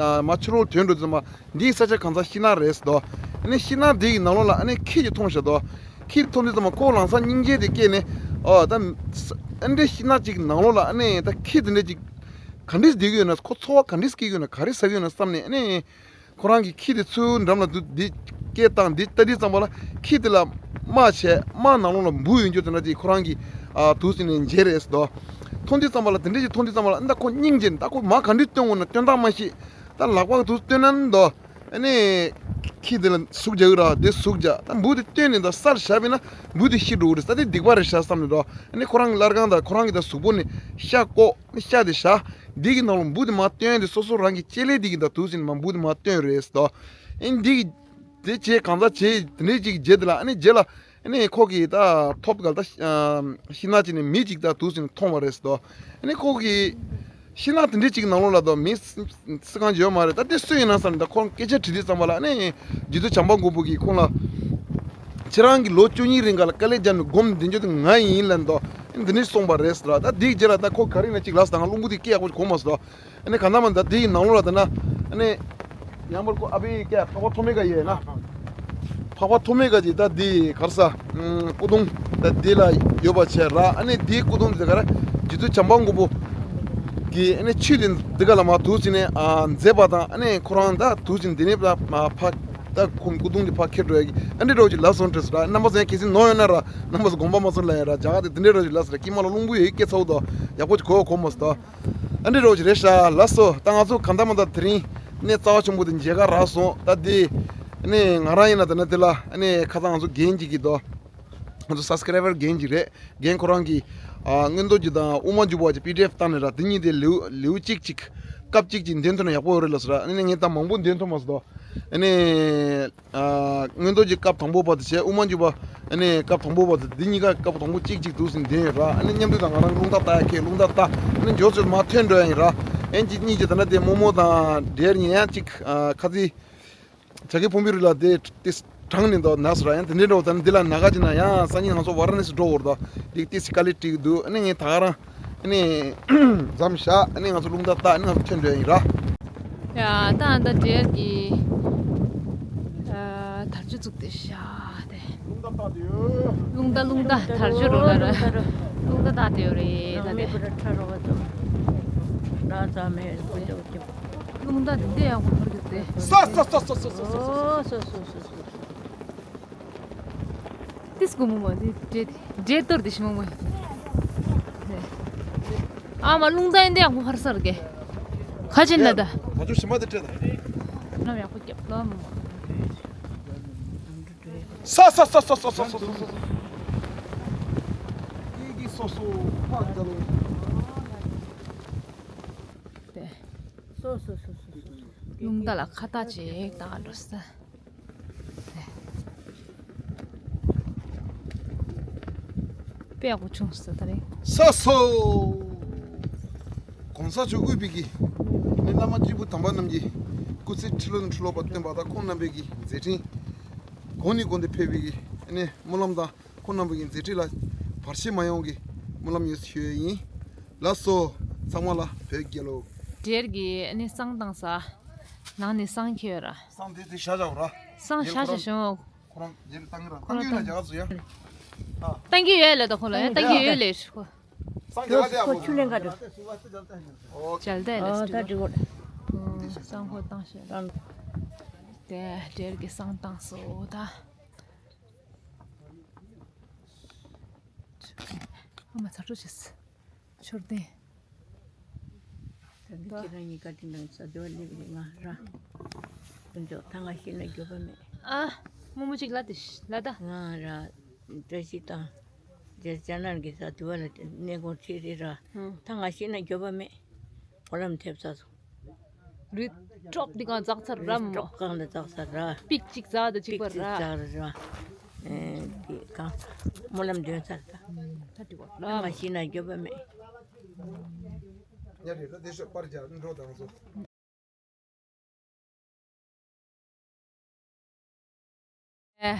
མ་ཕྱི་རོལ་ཐོན་འགྲོ་དུས་ཙམ་པ་འདིའི་ས་ཆ་གང་ཚ་ཤིང་ནགས་རེད་ཟེར་དོ། ཨ་ནི་ཤིང་ནགས་འདི་གི་ནང་ལོགས་ལ་ཨ་ནི་ཁྱི་ཅིག་མཐོང་ཤག་དོ། ཁྱི་མཐོང་དུས་ཙམ་པ་ཁོ་ལམ་སང་སྙིང་རྗེ་དེ་སྐྱེས་ནས། ཨོ་ད་ཨ་འདྲའི་ཤིང་ནགས་ཅིག་གི་ནང་ལོགས་ལ་ཨ་ནི་ད་ཁྱི་དེ་འདྲ་ཅིག་ག་འདྲས་བསྡད་ཀྱི་ཡོད་ན། ཁོ་འཚོ་བ་ག་འདྲས་སྐྱེལ་གྱི་ཡོད་ན། ག་རེ་ཟ་གི་ཡོད་ན་བསམ་ནས། ཨ་ནི་ཁོ་རང་གིས་ཁྱི་དེ་ཚུར་འགྲམ་ལ་འདུག་འདི་སྐད་བཏང་། འདི་ལྟ་དུས་ཙམ་པ་ལ་ཁྱི་དེ་ལ་རྨ་བྱས། རྨ་ནང་ལོགས་ལ་འབུ་ཡོད་རྒྱུ་དེ་འདྲ་ཅིག་ཁོ་རང་གིས་ཨ་ཏུས་ཟིན་ནས་མཇལ་རེད་ཟེར་དོ། མཐོང་དུས་ཙམ་པ་ལ་དེ་འདྲ་ཅིག་མཐོང་དུས་ཙམ་པ་ལ་ད་ཁོ་སྙིང་རྗེ་ནས། ད་ཁོ་མར་ག་འདྲས་བཏོན་དགོས་ན་བཏོན་སྟངས་མ་ཤེས། ད་ལག་པ་ཏུས་བཏོན་ན་འདོ། ཨ་ནི་ཁྱི་དེ་ལ་ཟུག་རྒྱག་གི་ར། དེ་ཟུག་རྒྱག་ད་འབུ་དེ་བཏོན་ནས་ད་སར་བཞག་པས་ན་འབུ་དེ་ཤི་འགྲོ་གི་རེད། ད་དེ་སྡིག་པ་རེད་ཤག་བསམ་ནས་འདོ། ཨ་ནི་ཁོ་རང་གི་སླར་ཁང་དང་ཁོ་རང་གི་ད་གཟུགས་པོ་ནས་ཤ་བཀོག་ནས་ཤ་དེ་བཞག་འདི་གི་ནང་ལ་འབུ་དེ་མར་བཏོན་ཏེ། སོ་སོ་རང་གི་ལྕེ་ལེ་འདི་གི་ད་ཏུས་ཟིན་མར་འབུ་དེ་མར་བཏོན་རེད་ཟེར་དོ། ཨ་ནི་འདི་གི་དེ་བྱས་གང་ཟག་བྱས་དེ་འདྲས་ཅིག་རྗེས་དེ་ལ། ཨ་ནི་རྗེས་ལ་ཨ་ནི་ཁོ་གིས་ད་ཐོབ་གལ་ད་ཤིང་ནགས་ཅིག་ནས་མི་ཅིག་ད་ཏུས་ཟིན་མཐོང་བ་རེད་ཟེར་དོ། ཨ་ནི་ཁོ་གིས་ཤིང་ནགས་དེ་འདྲས་ཅིག་ནང་ལོགས་ལ་དོ་མི་སུ་གང་ཡོད་མ་རེད། ད་དེ་སུ་ཡིན་ན་བསམ་ནས་ད་ཁོང་སྐད་ཆ་དྲིས་དུས་ཙམ་པ་ལ། ཨ་ནི་རྗེ་བཙུན་བྱམས་པ་མགོན་པོ་གིས་ཁོང་ལ། ཁྱེད་རང་གིས་ལོ་བཅུ་གཉིས་རིང་ག་ལ་དཀའ་ལས་བརྒྱབ་ནས་སྒོམ་བསྡད་རྒྱུ་དེ་ང་ཡིན་ལབ་འདུག་འདི་ནས་གསུངས་པ་རེད་ཟེར། ད་འདིའི་རྗེས་ལ་ད་ཁོ་ག་རེ་ན་ཅིག་ལབ་སོང་། ད་ང་རླུང་བུ་དེ་སྐད་ཡག་པོ་གོ་མ་སོང་། ཨ་ནི་གང་ལྟར་མ་ད་འདི་ཡི་ནང་ལོགས་ལ་ད་ན། ཨ་ནི་ཡང་བར་ཁོ་ཨ་ཕའི་སྐད་འཕགས་པ་ཐོགས་མེད་ཀ་ཡོད་ན། འཕགས་པ་ཐོགས་མེད་ཀ་ཅིག་ད་འདི་ག་རེ་ཟ། སྐུ་གདུང་ད་འདི་ལ་ཡོད་པ་བྱས་ར། ཨ་ནི་འདིའི་སྐུ་གདུང་འདི་ག་རེ། རྗེ་བཙུན་བྱམས་པ་མགོན་པོ་གིས་ཨ་ནི་ཆོས་དེ་འདི་ག་ལ་མར་ཏུས་ཟིན་ནས་མཛད་པ་དང་། ཨ་ནི་ཁོ་རང་ད་ཏུས་ཟིན་འདི་ནས་ཕར་ཕར་ད་ཁོང་སྐུ་གདུང་གི་ཕར་ཁྱེར་འགྲོ་ཡ་གི་ཨ་འདྲས་འདྲ་བོ་ཅིག་ལབ་སོང་དྲན་སོང་ར། རྣམ་པ་ཚོ་ཡང་གལ་སྲིད་ནོར་ཡོད་ན་ར། རྣམ་པ་ཚོ་དགོངས་པ་མ་ཚོམ་ལབ་ཡ་ར། རྒྱ་གར་དེ་འདི་འདྲས་འདྲ་བོ་ཅིག་ལབ་སོང་ར། དཀྱིལ་མ་ལ་རླུང་བུ་ཡོད་སྐད་ཚ་བོ་དོ། ཡག་པོ་ཅིག་གོ་གོ་མ་སོང་དོ། ཨ་འདྲས་འདྲ་བོ་ཅིག་རེད་ཤག་ལགས་སོ། ད་ང་ཚོ་གང་ལྟར་མ་ད་དེ་རིང་གནས་རྩ་བ་ཆེན་པོ་དེ་མཇལ་ཁ་རག་སོང་། ད་དེ་ནས་ང་རང་ཡིན་ན་ད་ན་དེ་ལ་ཨ་ནི་ཁ་སང་ང་ཚོ་རྒན་ཅིག་གིས་དོ། ང་ཚོ་སབ་སི་ཀ་རའི་བར་རྒན་ཅིག་རེད། རྒན་ཁོ་རང་གིས་ཨ་མངོན་རྟོགས་རྒྱུད་དང་དབུ་མ་འཇུག་པ་ཅིག་པི་ཌི་ཨེཕ་བཏང་ནས་ར། དེ་གཉིས་དེ་ལེའུ་ལེའུ་གཅིག་ཅིག་སྐབས་གཅིག་ཅིག་འདོན་ཐུབ་ན་ཡག་པོ་ཡོད་རེད་ལབ་སོང་ར། ཨ་ནི་ངས་ད་མང་པོ་འདོན་ཐུབ་མ་སོང་དོ། ཨ་ནི་ཨ་མངོན་རྟོགས་རྒྱུད་སྐབས་དང་པོ་བར་དུ་བྱས། དབུ་མ་འཇུག་པ་ཨ་ནི་སྐབས་དང་པོ་བར་དུ། འདི་གཉིས་ཀ་སྐབས་དང་པོ་གཅིག་གཅིག་ཏུས་ཟིན་འདོན་ཡོད་ར། ཨ་ནི་མཉམ་དུ་དང་ང་རང་རླུང་རྟ་བཏགས་ཡ་ཁྱེད་རླུང་རྟ་བཏགས། ཨ་ནི་མགྱོགས་ཚོད་མར་ཐོན་འགྲོ་ཡ་ཡིན་ར། ཨེན་གཅིག་གཉིས་ཀྱི་ད་ལྟ་དེ་རྨོ་མོ་དང་འབྲེལ་ཡིན་ཡང་གཅིག་ཨ་ཁ་ཚིག་བྱ་རྒོད་ཕུང་པོའི་རི་ལ་དེ་ཏིས་གྲང་ནས་འདུག་ན་སོ་ར། ཡང་དེ་འདྲའི་འགྲོ་ད་ནི་འདི་ལ་ན་ག་ཅིག་ན་ཡང་སང་ཉིན་ང་ཚོ་ཝ་ར་ཎ་སི་འགྲོ་བར་འདུག་འདི་ཏིས་དཀའ་ལས་འཕྲད་ཀྱི་འདུག་ཨ་ནི་ངས་ད་ག་རང་ཨ་ནི་མཚམས་བཞག་ཨ་ནི་ང་ཚོ་རླུང་རྟ་བཏགས། ཨ་ནི་ང་ཚོ་ཐོན་འགྲོ་ཡ་ཡིན་ར། ཡ་ད་ཨ་ད་འབྲེལ་གྱི་ཨ་དར་ཆུ་བཙུགས་ཏེ་ཤག་དེ། རླུང་རྟ་བཏགས་ཏེ་ཡོད། རླུང་རྟ་རླུང་རྟ་དར་ཆུ་རུ་ལ་ར། རླུང་རྟ་བཏགས་ཏེ་ཡོད་རེད་ད་དེ། རླུང་རྟ་འདི་འདྲ་ཡག་པོ་འཕར་གྱི་འདུག་དེ། ས་ས་ས་ས་ས་ས་ས་ས། ཨོ་སོ་སོ་སོ་སོ། ཏིས་གོ་མོ་མོ་དེ་འདྲེ་འདྲེ་གཏོར་དེ་ཤི་མོ་མོ། ཨ་མ་རླུང་རྟ་འདི་ཡག་པོ་འཕར་ས་རེད་གི། ཁ་ཅན་ན་ད། ད་ཅུ་ཤི་མ་དེ་འདྲེ་ད། ནམ་ཡག་པོ་རྒྱབ་ལོ་མོ་མོ། ས་ས་ས་ས། ཡི་གེ་སོ་སོ་ཕག་རྒྱ་ལོ། དེ། སོ་སོ་སོ་སོ་སོ། རླུང་རྟ་ལ་ཁ་བཏགས་ཅིག་བཏགས་འགྲོ་ས། དཔེ་ཡག་པོ་བྱུང་སོང་ད་རེས། ས་སོ། གོང་ས་མཆོག་དབུས་པའི་གི། ནི་བླ་མ་སྐྱེས་བུ་དམ་པ་རྣམས་ཀྱི་སྐུ་ཚེ་ཁྲི་ལོ་ནས་ཁྲི་ལོ་བར་བརྟན་པ་དང་ཁོང་རྣམ་པའི་གི་མཛད་འཕྲིན། གོང་ནས་གོང་དུ་འཕེལ་བའི་གི་ནི་སྨོན་ལམ་དང་ཁོང་རྣམ་པའི་གི་མཛད་འཕྲིན་ལ་བར་ཆད་མ་ཡོང་གི་སྨོན་ལམ་ཡོད་ཞུ་ཡས་ཡིན། ལགས་སོ། ཚང་མ་ལ་བོད་རྒྱལ་ལོ། འབྲས་ཀྱི་ནི་བསང་བཏང་ས། ནང་ནས་བསང་ཁྱེར་ཡོད་ར། བསང་དེ་དེ་བཞག་བཞག་ར། བསང་བཞག་བཞག་བྱུང་། ཁོ་རང་རྗེས་ལ་བཏང་གི་ར། བཏང་གི་ཡོད་ལ་རྒྱ་གར་ཚོ་ཡ། ཨ། བཏང་གི་ཡོད་ལ་ད་ཁོ་ལ་ཡ་བཏང་གི་ཡོད་ལ་ཁོ། སང་རྒྱ་གར་དེ་ཨ་ཁོ་ཁོ་ཆུ་ལེན་ག་འགྲོ། ཨོ། མཇལ་ཏེ་ལ་ཨ་ད་འགྲིག་གོ། སང་ཁོ་བཏང་ཤེས་ལ། དེ་འབྲས་ཀྱི་བསང་བཏང་སོ་ད། ཨ་མ་ཚ་དྲོད་ཆེ། མཆོད་རྟེན། ད་འདི་ཁྱེད་རང་གཉིས་ཀ་དེ་འདྲ་ས་དེ་བ་སླེབས་རེད་ང་ར། དཀོན་མཆོག་ཐང་ག་ཤི་ན་རྒྱོབ་པ་མེད། ཨ། རྨོ་མོ་གཅིག་ལ་དེ་ལ་ད། ང་ར། བཀྲ་ཤིས་དང་། རྗེ་རྒྱ་ནག་གི་ས་དེ་བ་ལ་གནས་སྐོར་ཁྲིད་རེད་ར། ཐང་ག་ཤི་ན་རྒྱོབ་པ་མེད། གོ་ལམ་ཐེབས་ས་སོ། རི་ཀྲོག་འདི་གང་འཛག་ཚར་ར་མོ། ཀྲོག་གང་ལ་འཛག་ཚར་ར། པིག་ཅིག་འཛག་དང་གཅིག་པ་ར། པིག་ཅིག་འཛག་ར། ཨེ་འདི་གང་། སྨོན་ལམ་འདོན་ཚར་ད། ད་འགྲིག་གོ་ལ། མ་ཤི་ན་རྒྱོབ་པ་མེད། ཉ་རེ་ལ་དེ་ཤོག་པར་རྒྱག་འགྲོ་དང་སོ། ཨེ།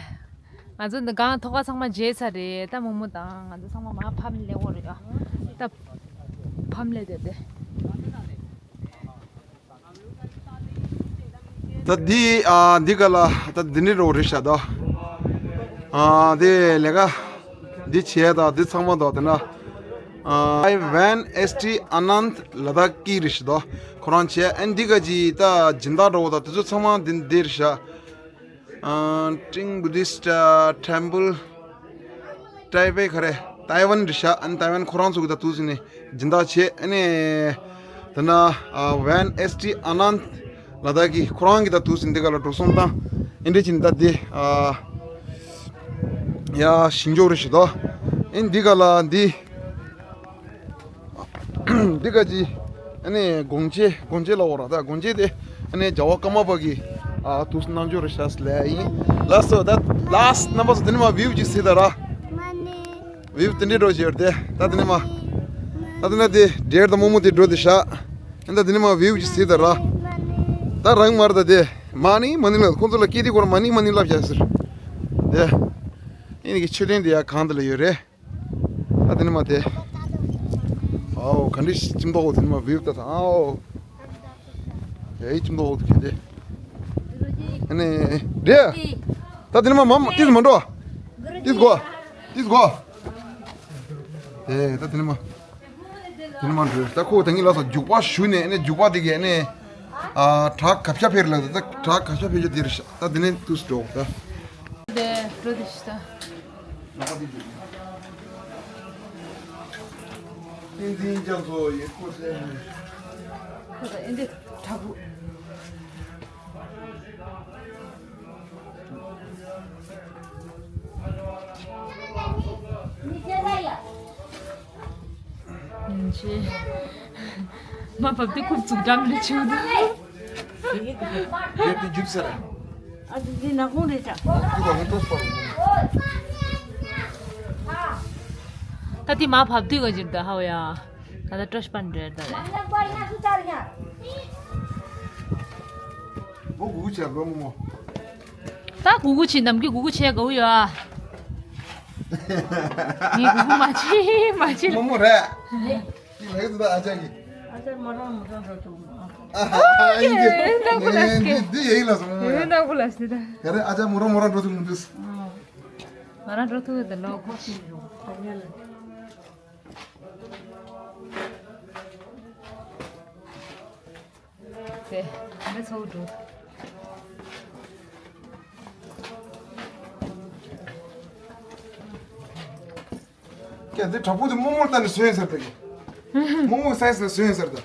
ང་ཚོ་འདི་གང་ཐོག་ཁ་ཚང་མ་མཇལ་ཚར་རེད་ད། རྨོ་མོ་དང་ང་ཚོ་ཚང་མ་མར་ཕམ་ལས་འོ་རེད་ཡ། ད་ཕམ་ལས་དེ་དེ། ད་འདི་ཨ་འདི་ག་ལ་ད་འདི་ནི་རོ་རེད་ཤག་ད། ཨ་འདི་ལས་ཀ་འདི་བྱས་ད་འདི་ཚང་མ་ད་དེ་ན། ཨ་ཝན་ཨེས་ཊི་ཨ་ནནྡ་ལ་དྭགས་ཀྱི་རེད་ཤག་ད། ཁོ་རང་བྱས་ཨ་འདི་ག་ཅི་ད་སྦྱིན་བདག་འགྲོ་བ་ད་དེ་ཚོ་ཚང་མ་འདི་འདི་རེད་ཤག། ཨ་ཀྲིང་བུ་དིསྟ་ཨ་ཊེམ་པལ། ཏའེ་པེ་ག་རེ། ཏའེ་ཝན་རེད་ཤག། ཨ་ནི་ཏའེ་ཝན་ཁོ་རང་ཚོ་གི་ད་དུས་ཟིན་ནས་སྦྱིན་བདག་བྱས། ཨ་ནི་ད་ན་ཨ་ཝན་ཨེས་ཊི་ཨ་ནནྡ་ལ་དྭགས་ཀྱི་ཁོ་རང་གི་ད་དུས་ཟིན་འདི་ག་ལ་འགྲོ་སོང་བཏང་། ཨེ་འདྲས་ཅིག་ད་འདི་ཨ་ཡ་ཞིང་འཇོག་རེད་ཤག་ད། ཨེ་འདི་ག་ལ་འདི། འདི་ག་ཅི། ཨ་ནི་དགོང་ཅེ་དགོང་ཅེ་ལ་འོ་ར་ད། དགོང་ཅེ་དེ་ཨ་ནི་རྒྱལ་བ་ཀརྨ་པ་གི་ཨ་ཐུགས་སྣང་ཆོས་རེ་ཤག་ལས་ཡིན། ལགས་སོ་ད། ལགས་རྣམ་པ་ཚོ་དེ་ནི་མ་བིའུ་ཅིག་གཟིགས་ད་ར། བིའུ་དེ་འདྲས་འགྲོ་བཞིན་ཡོད་དེ་ད། དེ་ནི་མ་ད་དེ་ན་དེ་འབྲས་དང་རྨོ་མོ་དེ་འགྲོ་དེ་ཤག། ཨ་ད་དེ་ནི་མ་བིའུ་ཅིག་གཟིགས་ད་ར། ད་རང་མར་ད་དེ་མ་ནི་མ་ནི་ལ་ཁོང་ཚོ་ལ་སྐད་དེ་སྐོར་མ་ནི་མ་ནི་ལབ་བཞག་ཟེར། དེ་ཨ་ནི་གི་མཆོད་རྟེན་དེ་ཡ་གང་དེ་ལ་ཡོད་རེད། ད་དེ་ནི་མ་དེ། ཨའོ་ག་འདྲ་ཞིག་ཅིམ་ཏོག་དེ་ནི་མ་བིའུ་ད་ད་ཨའོ། ཨེ་ཅིམ་ཏོག་དེ་ཁྱེད་དེ། ཨ་ནི་རེད། ད་དེ་ནི་མ་མ་ཏིས་མ་འགྲོ། ཏིས་གོ་ཏིས་གོ་ཨེ་ད་དེ་ནི་མ། དེ་ནི་མ་འགྲོ། ད་ཁོ་དེ་ངི་ལ་སོ་རྒྱུག་པ་ཞུ་ནས་ཨ་ནི་རྒྱུག་པ་དེ་གི་ཨ་ནི། ཨ་བྲག་གབ་ཤ་ཕེར་ལ་ད་བྲག་གབ་ཤ་ཕེར་ཅོ་དེ་རེད་ཤག། ད་དེ་ནི་ཏུས་འགྲོ་ད། དེ་འགྲོ་དེ་ཤི་ད། བསྟན་འཛིན་རྒྱ་མཚོ་ཡི་སྐུ་ཚེ་ནས། ཁོ་ད་ཨེ་འདི་དྲག་པོ། ཡིན་ཆེ། མ་བབས་ཏེ་ཁུག་ཙུག་འགྲམ་ལ་ཆེ་བ་འདུག། དེ་དེ་འཇུག་ས་ར། ཨ་ཙི་ཙི་ནག་ཁུང་རེད་ཤག། ཨོ་ཁུ་བ་ངན་ཏོག་པ། ད་དེ་མ་བབས་དུས་ག་འཇིར་ད་ཧ་བ་ཡ། ད་ད་ཀྲོ་ཤ་པན་རེད་ད་རེད། མོ་གུ་གུ་བྱས་རོ་མོ་མོ། ད་གུ་གུ་བྱས་ནམ་གི་གུ་གུ་བྱས་ག་བུ་ཡོད་ཨ། ངས་གུ་གུ་མ་བྱས་མ་བྱས། མོ་མོ་རེད། ལགས་འདུག་ཨ་ཅག་གིས། ཨ་ཅག་མོ་རང་མོ་རང་འགྲོ་ཐུབ་མོ། ཨ་ཨ་ཨ་ཡིན་གྱི། ཨེ་ནག་པོ་ལ་སྐད། འདི་ཡིན་ལ་སོང་མོ་ཡ། ཨེ་ནག་པོ་ལ་སྐད་ད། ག་རེ་ཨ་ཅག་མོ་རང་མོ་རང་འགྲོ་ཐུབ་མི་འདུག། ང་རང་འགྲོ་ཐུབ་ཡོད་ད་ལོ་གོ་ཤི་རུ། དེ་མེ་ཚོགས་འགྲོ། ཀྱེ་འདི་དྲག་པོ་དེ་རྨོ་མོར་ལྟ་ནས་བཟོས་ཡིན་ཟེར་ད་གི། རྨོ་མོ་སའི་སི་ལ་བཟོས་ཡིན་ཟེར་ད།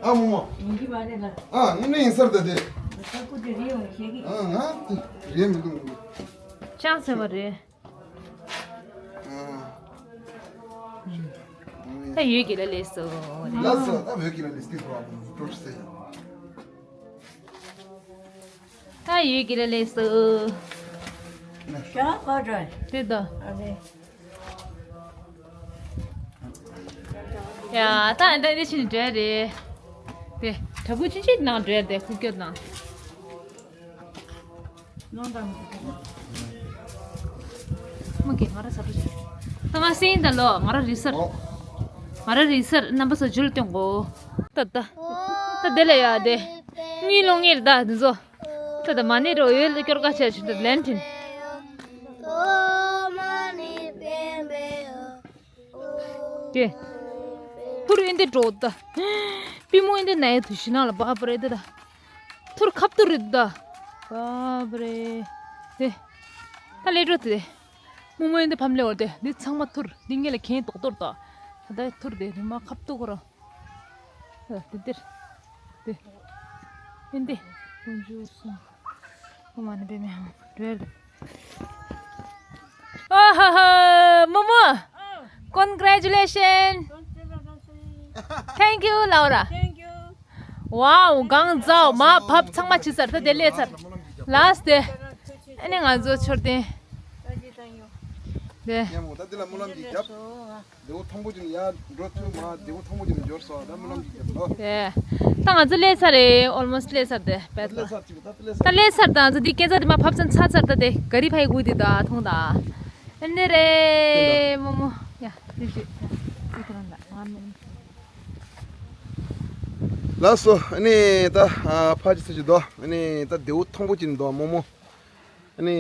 ཨ་རྨོ་མོ། ཡིན་གྱི་མ་རེད་ལ། ཨ་ཡིན་ནི་ཡིན་ཟེར་ད་དེ། དྲག་པོ་དེ་རེད་ཡོང་ཤེས་གི། ཨ་ང་དེ་རེད་མི་འདུག་མི་འདུག། ཅང་ཟེར་བ་རེད། ཨ། ད་ཡོད་ཀྱི་ལ་ལས་སོ། ལགས་སོ། ད་བོད་ཀྱི་ལ་ལས་སྟེགས་པ་འགྲོ་ཟེར། ད་ཡོད་ཀྱི་ལ་ལས་སོ། ཞག་ག་འགྲོ། དེ་ད། ཨ་ནི། ཡ་ད་ཨ་འདྲ་འདི་ཕྱིན་འགྲོ་ཡ་རེད། དེ་དྲ་འབུ་ཆུང་ཆུང་ནང་འགྲོ་ཡ་རེད། ཁུག་ཀྱོག་ནང་། མ་གི་ང་ར་ས་རུ་ཞིག་ད་ང་སེང་ད་ལོ་ང་ར་རི་སར། ང་ར་རི་སར་རྣམ་པ་ཚོ་ཇུལ་སྟོན་གོ་ད་ད་ད་དེ་ལ་ཡ་དེ་གཉིད་ལོང་ངེར་ད་འདི་ཚོ། ད་ད་མ་ནེ་རོ་ཡོད་ལ་སྐྱོར་ཀ་ཆ་ཆུ་ད་ལན་ཕྲིན། དེ། ཐུར་ཨིན་དེ་འགྲོ་ད། པི་མོ་ཨིན་དེ་ནའི་དུ་ཤི་ན་ལ་བབ་རེད་དེ་ད། ཐུར་ཁབ་ཏུ་རེད་ད། བབ་རེད། དེ། ད་ལས་འགྲོ་དེ། མོ་མོ་ཨིན་དེ་ཕམ་ལས་བར་དེ། འདི་ཚང་མ་ཐུར། འདི་ངས་ལ་ཁེན་ཏོག་ཏོར་ད། ད་ད་ཐུར་དེ་རི་མ་ཁབ་ཏུ་ཁོ་ར། དེ་དེར། དེ། ཨིན་དེ། ཀུན་སྤྱོད་སོང་། ཁོ་མ་ནི་པེ་མེ་ཧང་། རེད། ཨ་ཧ་ཧ། མོ་མོ། Congratulations. Thank you, Laura. Thank you. Wow, གང་ཛའོ་མ་བབ་ཚང་མ་ཆི་ཚར་ད་དེ་ལས་ཚར། ལ་སྟེ། ཨ་ནི་ང་ཚོ་མཆོད་རྟེན། དེ། ཡ་མོ་ད་དེ་ལ་སྨོན་ལམ་གྱིས་རྒྱབ། ལྡེའུ་ཐང་པོ་ཅིག་ཡ་འགྲོ་ཐུབ་མ། ལྡེའུ་ཐང་པོ་ཅིག་འབྱོར་སོང་ད་སྨོན་ལམ་གྱིས་རྒྱབ་ལོ། དེ། ད་ང་ཚོ་སླེབས་ཚར་རེད། ཨོལ་མོ་སི་སླེབས་ཚར་དེ་བེད་ལ། སླེབས་ཚར་ཅིག་ད་སླེབས་ད་ཚར། སླེབས་ཚར་ད་ང་ཚོ་འདི་སྐས་འཛེག་དེ་མ་ཕབ་ཙམ་ཚར་ཚར་ད་དེ་ག་རི་ཕ་ཡི་གུ་དེ་ད་ཐོང་ད། ཨེ་ནེ་རེད་མོ་མོ། ཡ་དེ་ཅི་དེ་ཁོ་རང་ད་ང་མེད། ལགས་སོ། ཨ་ནི་ད་ཕ་ཅི་ཚེ་ཅི་དོ། ཨ་ནི་ད་ལྡེའུ་ཐང་པོ་ཅིག་འདུག་མོ་མོ། ཨ་ནི་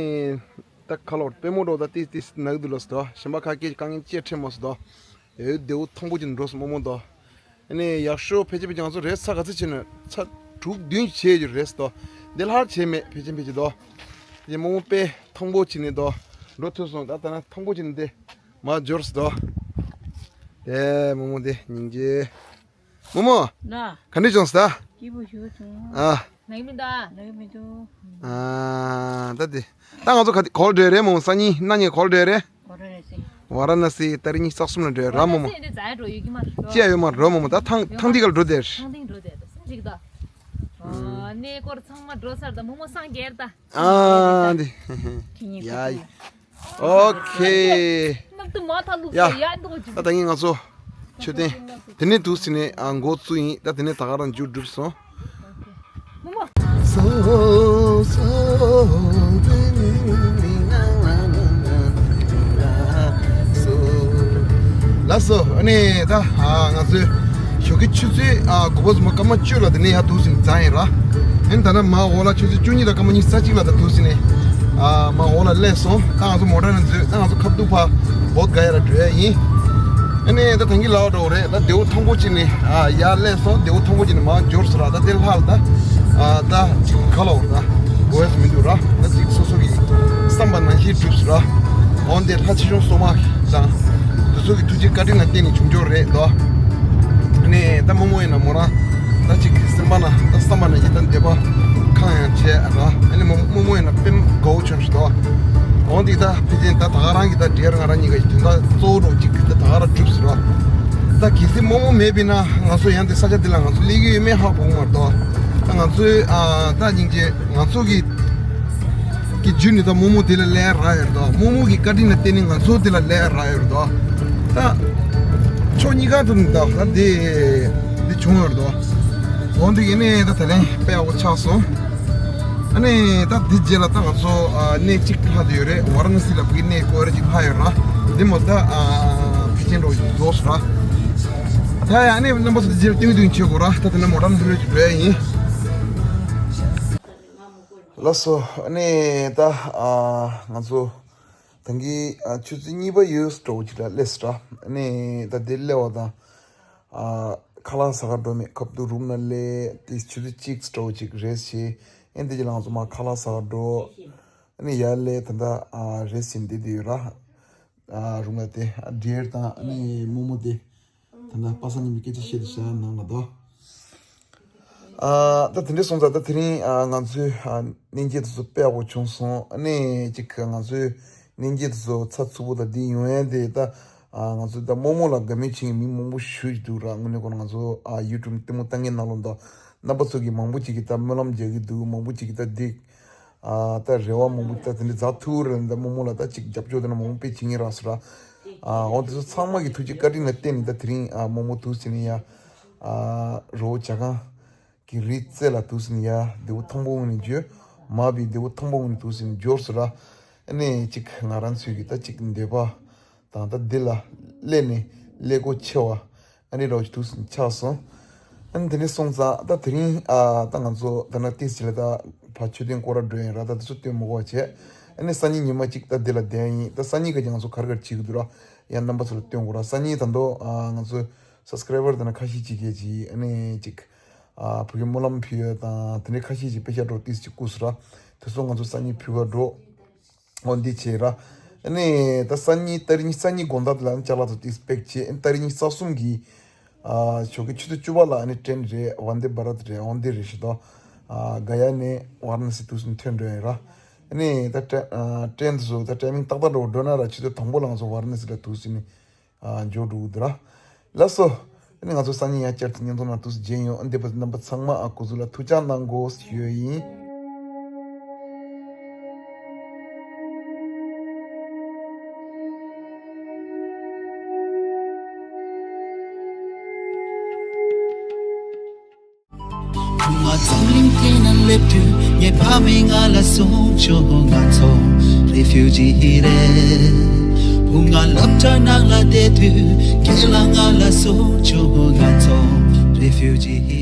ད་ཁ་ལོར་པེ་མོ་འགྲོ་ད་ཏིས་ཏིས་ནག་དུ་ལོས་དོ། གཞན་པ་ཁ་སྐད་དཀའ་ངལ་ཅེས་ཁྲེ་མོ་སི་དོ། ཡོད་ལྡེའུ་ཐང་པོ་ཅིག་འགྲོ་སོང་མོ་མོ་དོ། ཨ་ནི་ཡག་ཤོས་ཕལ་ཆེར་ཕལ་ཆེར་ང་ཚོ་རེས་ཚ་ག་ཚོད་བྱས་ནས་ཚ་དྲུག་བདུན་བྱས་ཡོད་རེད་དོ། འདི་ལྷར་བྱས་མེད་ཕལ་ཆེར་ཕལ་ཆེར་དོ། ཡེ་མོ་མོ་པེ་ཐང་པོ་བྱས་ནས་དོ། འགྲོ་ཐུབ་སོང་ད་ད་ན་ཐང་པོ་བྱས་ནས་དེ་མ་འབྱོར་སོང་དོ། དེ་མོ་མོ་དེ་སྙིང་རྗེ། མོ་མོ། ན། ག་འདྲ་བྱུང་ས། སྐྱིད་པོ་ཞུ་བྱུང་། ཨ། ནག་མི་འདའ། ནག་མི་འདུག་ཨ། ད་དེ། ད་ང་ཚོ་ག་གོལ་འགྲོ་རེད་མོ་སང་ཉིན་གནངས་ཉིན་གོལ་འགྲོ་རེད། ཝ་ར་ཎ་སི། ཝ་ར་ཎ་སི་ཏ་རིག་ཉི་ཤུ་རྩ་གསུམ་ལ་འགྲོ་ར་མོ་མོ། ཝ་ར་ཎ་སི་འདི་ཛ་འགྲོ་ཡོད་ཀྱི་མ་རེད། ཅི་ཡ་ཡོད་མ་རེད་མོ་མོ། ད་ཐང་ཐང་འདི་ག་ལ་འགྲོ་དེར། ཐང་འདི་འགྲོ་དེར་སུམ་ཅིག་ད། ཨ་ནས་སྐོར་ཚང་མ་འགྲོ་ཚར་ད་མོ་མོ་སང་རྒྱལ་ད། ཨ་འདི། ཁྱི་ཉིད་ཡ་ཁྱི་ཡ། ཨོ་ཁེ། ནམ་དུ་མ་ཐག་ལུག་ཡ། ཡ་འདུག་ཅིག་ད་ད་ངས་ང་ཚོ་མཆོད་རྟེན་དེ་ནས་འདུག་ཟིན་ནས་ཨ་འགོ་བཙུགས་ཡིན། ད་དེ་ནས་ད་ག་རང་མཇུག་གྲུབ་སོང་། མོ་མོ། ལགས་སོ། ཨ་ནི་ད་ང་ཚོའི་ཞོགས་ཀའི་ཆུ་ཚོད་དགུ་པ་ཙམ་པ་སྐར་མ་བཅུ་ལ་དེ་ནས་ཡར་འདུག་ཟིན་རྫ་ཡིན་ར། ཨ་ནི་ད་ནི་མ་འོག་ལ་ཆུ་ཚོད་བཅུ་གཉིས་དང་སྐར་མ་ཉི་ཤུ་རྩ་གཅིག་ལ་ད་འདུག་ཟིན་ནས་མ་འོག་ལ་སླེབས་སོང་། ད་ང་ཚོ་མོ་ཊ་ནང་འཛུལ། ད་ང་ཚོ་ཁབ་ཏུ་ཕ་བོད་ག་ཡ་ལ་འགྲོ་ཡ་ཡིན། ཨ་ནི་ད་ཐང་གི་ལའོ་འགྲོ་རེད། ད་ལྡེའུ་ཐང་པོ་ཅིག་ནས་ཡར་སླེབས་སོང་། ལྡེའུ་ཐང་པོ་ཅིག་ནས་མར་འབྱོར་སོང་ར། ད་དེ་ལྷག་ལ་ད་ད་ཅིག་ག་ལ་འོར་ད་གོ་ཡ་མི་འདུག་ར། ད་ཅིག་སོ་སོ་གི་བསམ་པ་ནང་བཞིན་འགྲུབ་སོང་ར། འོན་ཏེ་ལྷ་ཆེ་ཆུང་སོགས་མ་དང་དེ་ཚོ་གི་ཐུགས་རྗེ་བཀའ་དྲིན་ལ་བརྟེན་ནས་བྱུང་ཆོག་རེད་དོ། ཨ་ནི་ད་རྨོ་མོ་ཡིན་ན་མོ་རང་ད་ཅིག་སེམས་པ་ན་ད་བསམ་པ་ན་ཡིན་ད་འདོད་པ་གང་ཡང་བྱས་ར། ཨ་ནི་རྨོ་རྨོ་མོ་ཡིན་ན་དཔེ་དགའ་བོ་བྱུང་ཞིག་དོ། འོན་ཏེ་ད་ཕལ་ཆེར་ད་ད་ག་རང་གི་ད་འབྲེལ་ང་རང་གཉིས་ཀ་ཡི་དོན་དག་གཙོ་བོ་རོགས་ཅིག་ད་ད་ག་རང་གྲུབ་ཟེར་བ། ད་གལ་སྲིད་རྨོ་མོ་མེད་པས་ན་ང་ཚོ་ཡང་དེ་ས་ཆ་འདི་ལ་ང་ཚོ་སླེབས་ཀྱི་ཡོད་མེད་ཧ་གོ་གི་མ་རེད་དོ། ད་ང་ཚོའི་ཨ་ད་སྙིང་རྗེ་ང་ཚོ་གི་གི་རྒྱུ་ནི་ད་རྨོ་མོ་དེ་ལ་སླེབས་རག་ཡོད་རེད་དོ། རྨོ་མོ་གི་བཀའ་དྲིན་ལ་བརྟེན་ནས་ང་ཚོ་དེ་ལ་སླེབས་རག་ཡོད་རེད་དོ། ད་ཕྱོགས་གཉིས་ཀ་དུ་ནི་ད་ད་འདི་འདི་བྱུང་ཡོད་རེད་དོ། འོན་ཏེ་ཡིན་ནའི་ད་ད་ལན་དཔེ་ཡག་པོ་ཆགས་སོང་། ཨ་ནི་ད་འདི་རྗེས་ལ་ད་ང་ཚོ་ཨ་གནས་གཅིག་ལྷག་བསྡད་ཡོད་རེད། ཝ་ར་ཎ་སི་ལ་བུ་གི་གནས་སྐོར་ར་གཅིག་ལྷག་ཡོད་ར། འདི་མོ་ད་ཨ་ཕལ་ཆེར་འགྲོ་རྫོགས་སོང་ར། ད་ཡ་ཨ་ནི་རྣམ་པ་ཚོ་འདི་རྗེས་ལ་ཏིང་ཏིང་བྱེད་དགོས་ར། ད་དེ་ནས་མོ་ཊ་ནང་ལྷོད་ལྷོད་ཅིག་འགྲོ་ཡ་ཡིན། ལགས་སོ། ཨ་ནི་ད་ཨ་ང་ཚོ་ད་གིན་ཨ་ཆུ་ཚོད་གཉིས་པ་ཡོལ་འགྲོ་ཅིག་ལ་སླེབས་སོང་ར། ཨ་ནི་ད་འདིར་སླེབས་པ་དང་། ཨ་ཁ་ལག་ཟ་ག་འགྲོ་མེད། ཁབ་ཏུ་རུམ་ནང་སླེབས་ཏེ་ཆུ་ཚོད་གཅིག་འདྲ་བོ་ཅིག་རེས་བྱས། ཨེ་འདི་ཅི་ལ་ང་ཚོ་མར་ཁ་ལག་ཟ་ག་འགྲོ། ཨ་ནི་ཡར་སླེབས་ད་ལྟ་ཨ་རེས་བྱས་བསྡད་དེ་ཡོད་ར། ཨ་རུམ་ལ་དེ་ཨ་འབྲེལ་དང་ཨ་ནི་རྨོ་མོ་དེ་ད་ལྟ་པ་སངས་ཉི་མའི་སྐད་ཆ་བཤད་དེ་བཞག་ནང་ལ་དོ། ཨ་ད་དེ་འདྲ་སོང་ཙང་ད་དེ་རིང་ཨ་ང་ཚོའི་ཨ་གནས་མཇལ་དེ་ཚོ་དཔེ་ཡག་པོ་བྱུང་སོང་། ཨ་ནི་ཅིག་ང་ཚོའི་གནས་མཇལ་དེ་ཚོ་ཚགས་ཚུད་པོ་དང་འདི་ཡོང་ཡ་དེ་ད་ཨ་ང་ཚོ་ད་རྨོ་མོ་ལ་དགའ་མོས་བྱེད་མཁན་མི་མང་པོ་ཞེ་པོ་ཅིག་འདུག་ར། དངོས་གནས་ཁོ་ན་ང་ཚོ་ཨ་ཡུ་ཊུབ་ལྟད་མོ་ལྟ་མཁན་ནང་ལོགས་ད་རྣམ་པ་ཚོ་གིས་མང་པོ་ཅིག་གིས་ད་སྨོན་ལམ་རྒྱག་གི་འདུག་མང་པོ་ཅིག་གིས་ད་འདི་ཨ་ད་རེ་བ་མང་པོ་ད་དེ་འདྲ་ཛ་ཐུག་ར། ད་རྨོ་མོ་ལ་ད་ཅིག་རྒྱབ་སྐྱོར་དེ་འདྲ་མང་པོ་དཔེ་བྱེད་མཁན་རག་སོང་ར། ཨ་འོ་དེ་ཚོ་ཚང་མ་གི་ཐུགས་རྗེ་བཀའ་དྲིན་ལ་བརྟེན་ནས་ད་དེ་རིང་ཨ་མོག་མོག་འདུག་སེ་ནས་ཡ། ཨ་རི་བོ་ཇ་ཁང་གི་རི་རྩེ་ལ་འདུག་སེ་ནས་ཡ་བདེ་པོ་ཐང་པོ་ངང་ནས་འགྱོ། མར་བི་བདེ་པོ་ཐང་པོ་ངང་ནས་འདུག་སེ་ནས་འབྱོར་སོང་ར། ཨ་ནི་ཅིག་ང་རང་ཚོའི་གི་ད་ཅིག་འདོད་པ་དང་ད་འདི་ལ་སླེབས་ནས་ཀླད་ཀོར་ཆེ་བ། ཨ་ནི་རོགས་ཀྱི་དུས་སུ་ཆགས་སོང་། ཨ་ནི་དེ་ནས་སོང་ཙང་ད་དེ་རིང་ཨ་ད་ང་ཚོ་ད་ན་ཏིས་ཅི་ལ་ད་ཕ་མཆོད་རྟེན་སྐོར་ར་འགྲོ་ཡིན་ར། ད་དེ་ཚོ་སྟོན་མི་དགོས་བྱས། ཨ་ནི་སང་ཉིན་ཉི་མ་གཅིག་ད་འདི་ལ་བསྡད་ཡིན། ད་སང་ཉིན་ག་ང་ཚོ་གར་གར་བྱེད་ཀྱི་འདུག་ར། ཡང་རྣམ་པ་ཚོ་ལ་སྟོན་དགོས་ར། སང་ཉིན་ད་མདོ་ཨ་ང་ཚོ་སབ་སི་ཀ་རའི་བར་ད་ན་ཁ་ཤས་ཅིག་གིས་ཅིག་ཨ་ནི་ཅིག་ཨ་བུ་གའི་སྨོན་ལམ་ཕུལ་ཡོད་དང་དེ་ནས་ཁ་ཤས་ཅིག་དཔེ་ཤ་འགྲོ་ཏིས་ཅིག་བསྐུར་སོང་ར། དེ་ཚོ་ང་ཚོ་སང་ཉིན་ཕུལ་ག་འགྲོ། འོ་འདི་བྱས་ར། ཨ་ནི་ད་སང་ཉིན་ཏ་རིག་གཉིས་སང་ཉིན་དགོང་དག་དེ་ལ་ནི་ཅ་ལག་ཚོ་ཏིས་པེག་བྱས། ཨ་ནི་ཏ་རིག་གཉིས་ས་གསུམ་གྱི་ཨ་ཞོགས་ཀའི་ཆུ་ཚོད་བཅུ་པ་ལ་ཨ་ནི་ཏྲེན་རེད། ཝན་དེ་བྷ་རད་རེད། འོ་འདི་རེད་ཤི་ཏོ། ཨ་ག་ཡ་ནས་ཝ་ར་ཎ་སི་འདུག་སེ་ཐོན་འགྲོ་ཡིན་ར། ཨ་ནི་ད་ཏྲེ་ཨ་ཏྲེན་དེ་ཚོ་ད་ཊའི་མིང་ཏག་ཏག་འགྲོ་འགྲོ་ན་ར་ཆུ་ཚོད་དང་པོ་ལ་ང་ཚོ་ཝ་ར་ཎ་སི་ལ་འདུག་སེ་ནི། ཨ་འཇོག་འགྲོ་གི་འདུག་ར། ལགས་སོ། ཨ་ནི་ང་ཚོ་སང་ཉིན་ཡང་བསྐྱར་དུ་བརྙན་ཐུང་ནང་དུ་མཇལ་ཡོང་། ཨ་འདི་བར་དུ་རྣམ་པ་ཚང་མ་ཨ་སྐུ་གཟུགས་ལ་ཐུགས་ཅག་གནང་དགོས་ཞུ་ཡ་ཡིན། བུ་ང་འཛམ་གླིང་སྟེང་ན་སླེབས་དུས་ངའི་ཕ་མས་ང་ལ་གསུངས་བྱུང་། ང་ཚོ་རི་ཕིའུ་ཇི་རེད། བུ་ང་སློབ་གྲྭ་ནང་ལ་བསྡད་དུས་རྒན་ལགས་ང་ལ་གསུངས་བྱུང་། ང་ཚོ་རི་ཕིའུ་ཇི་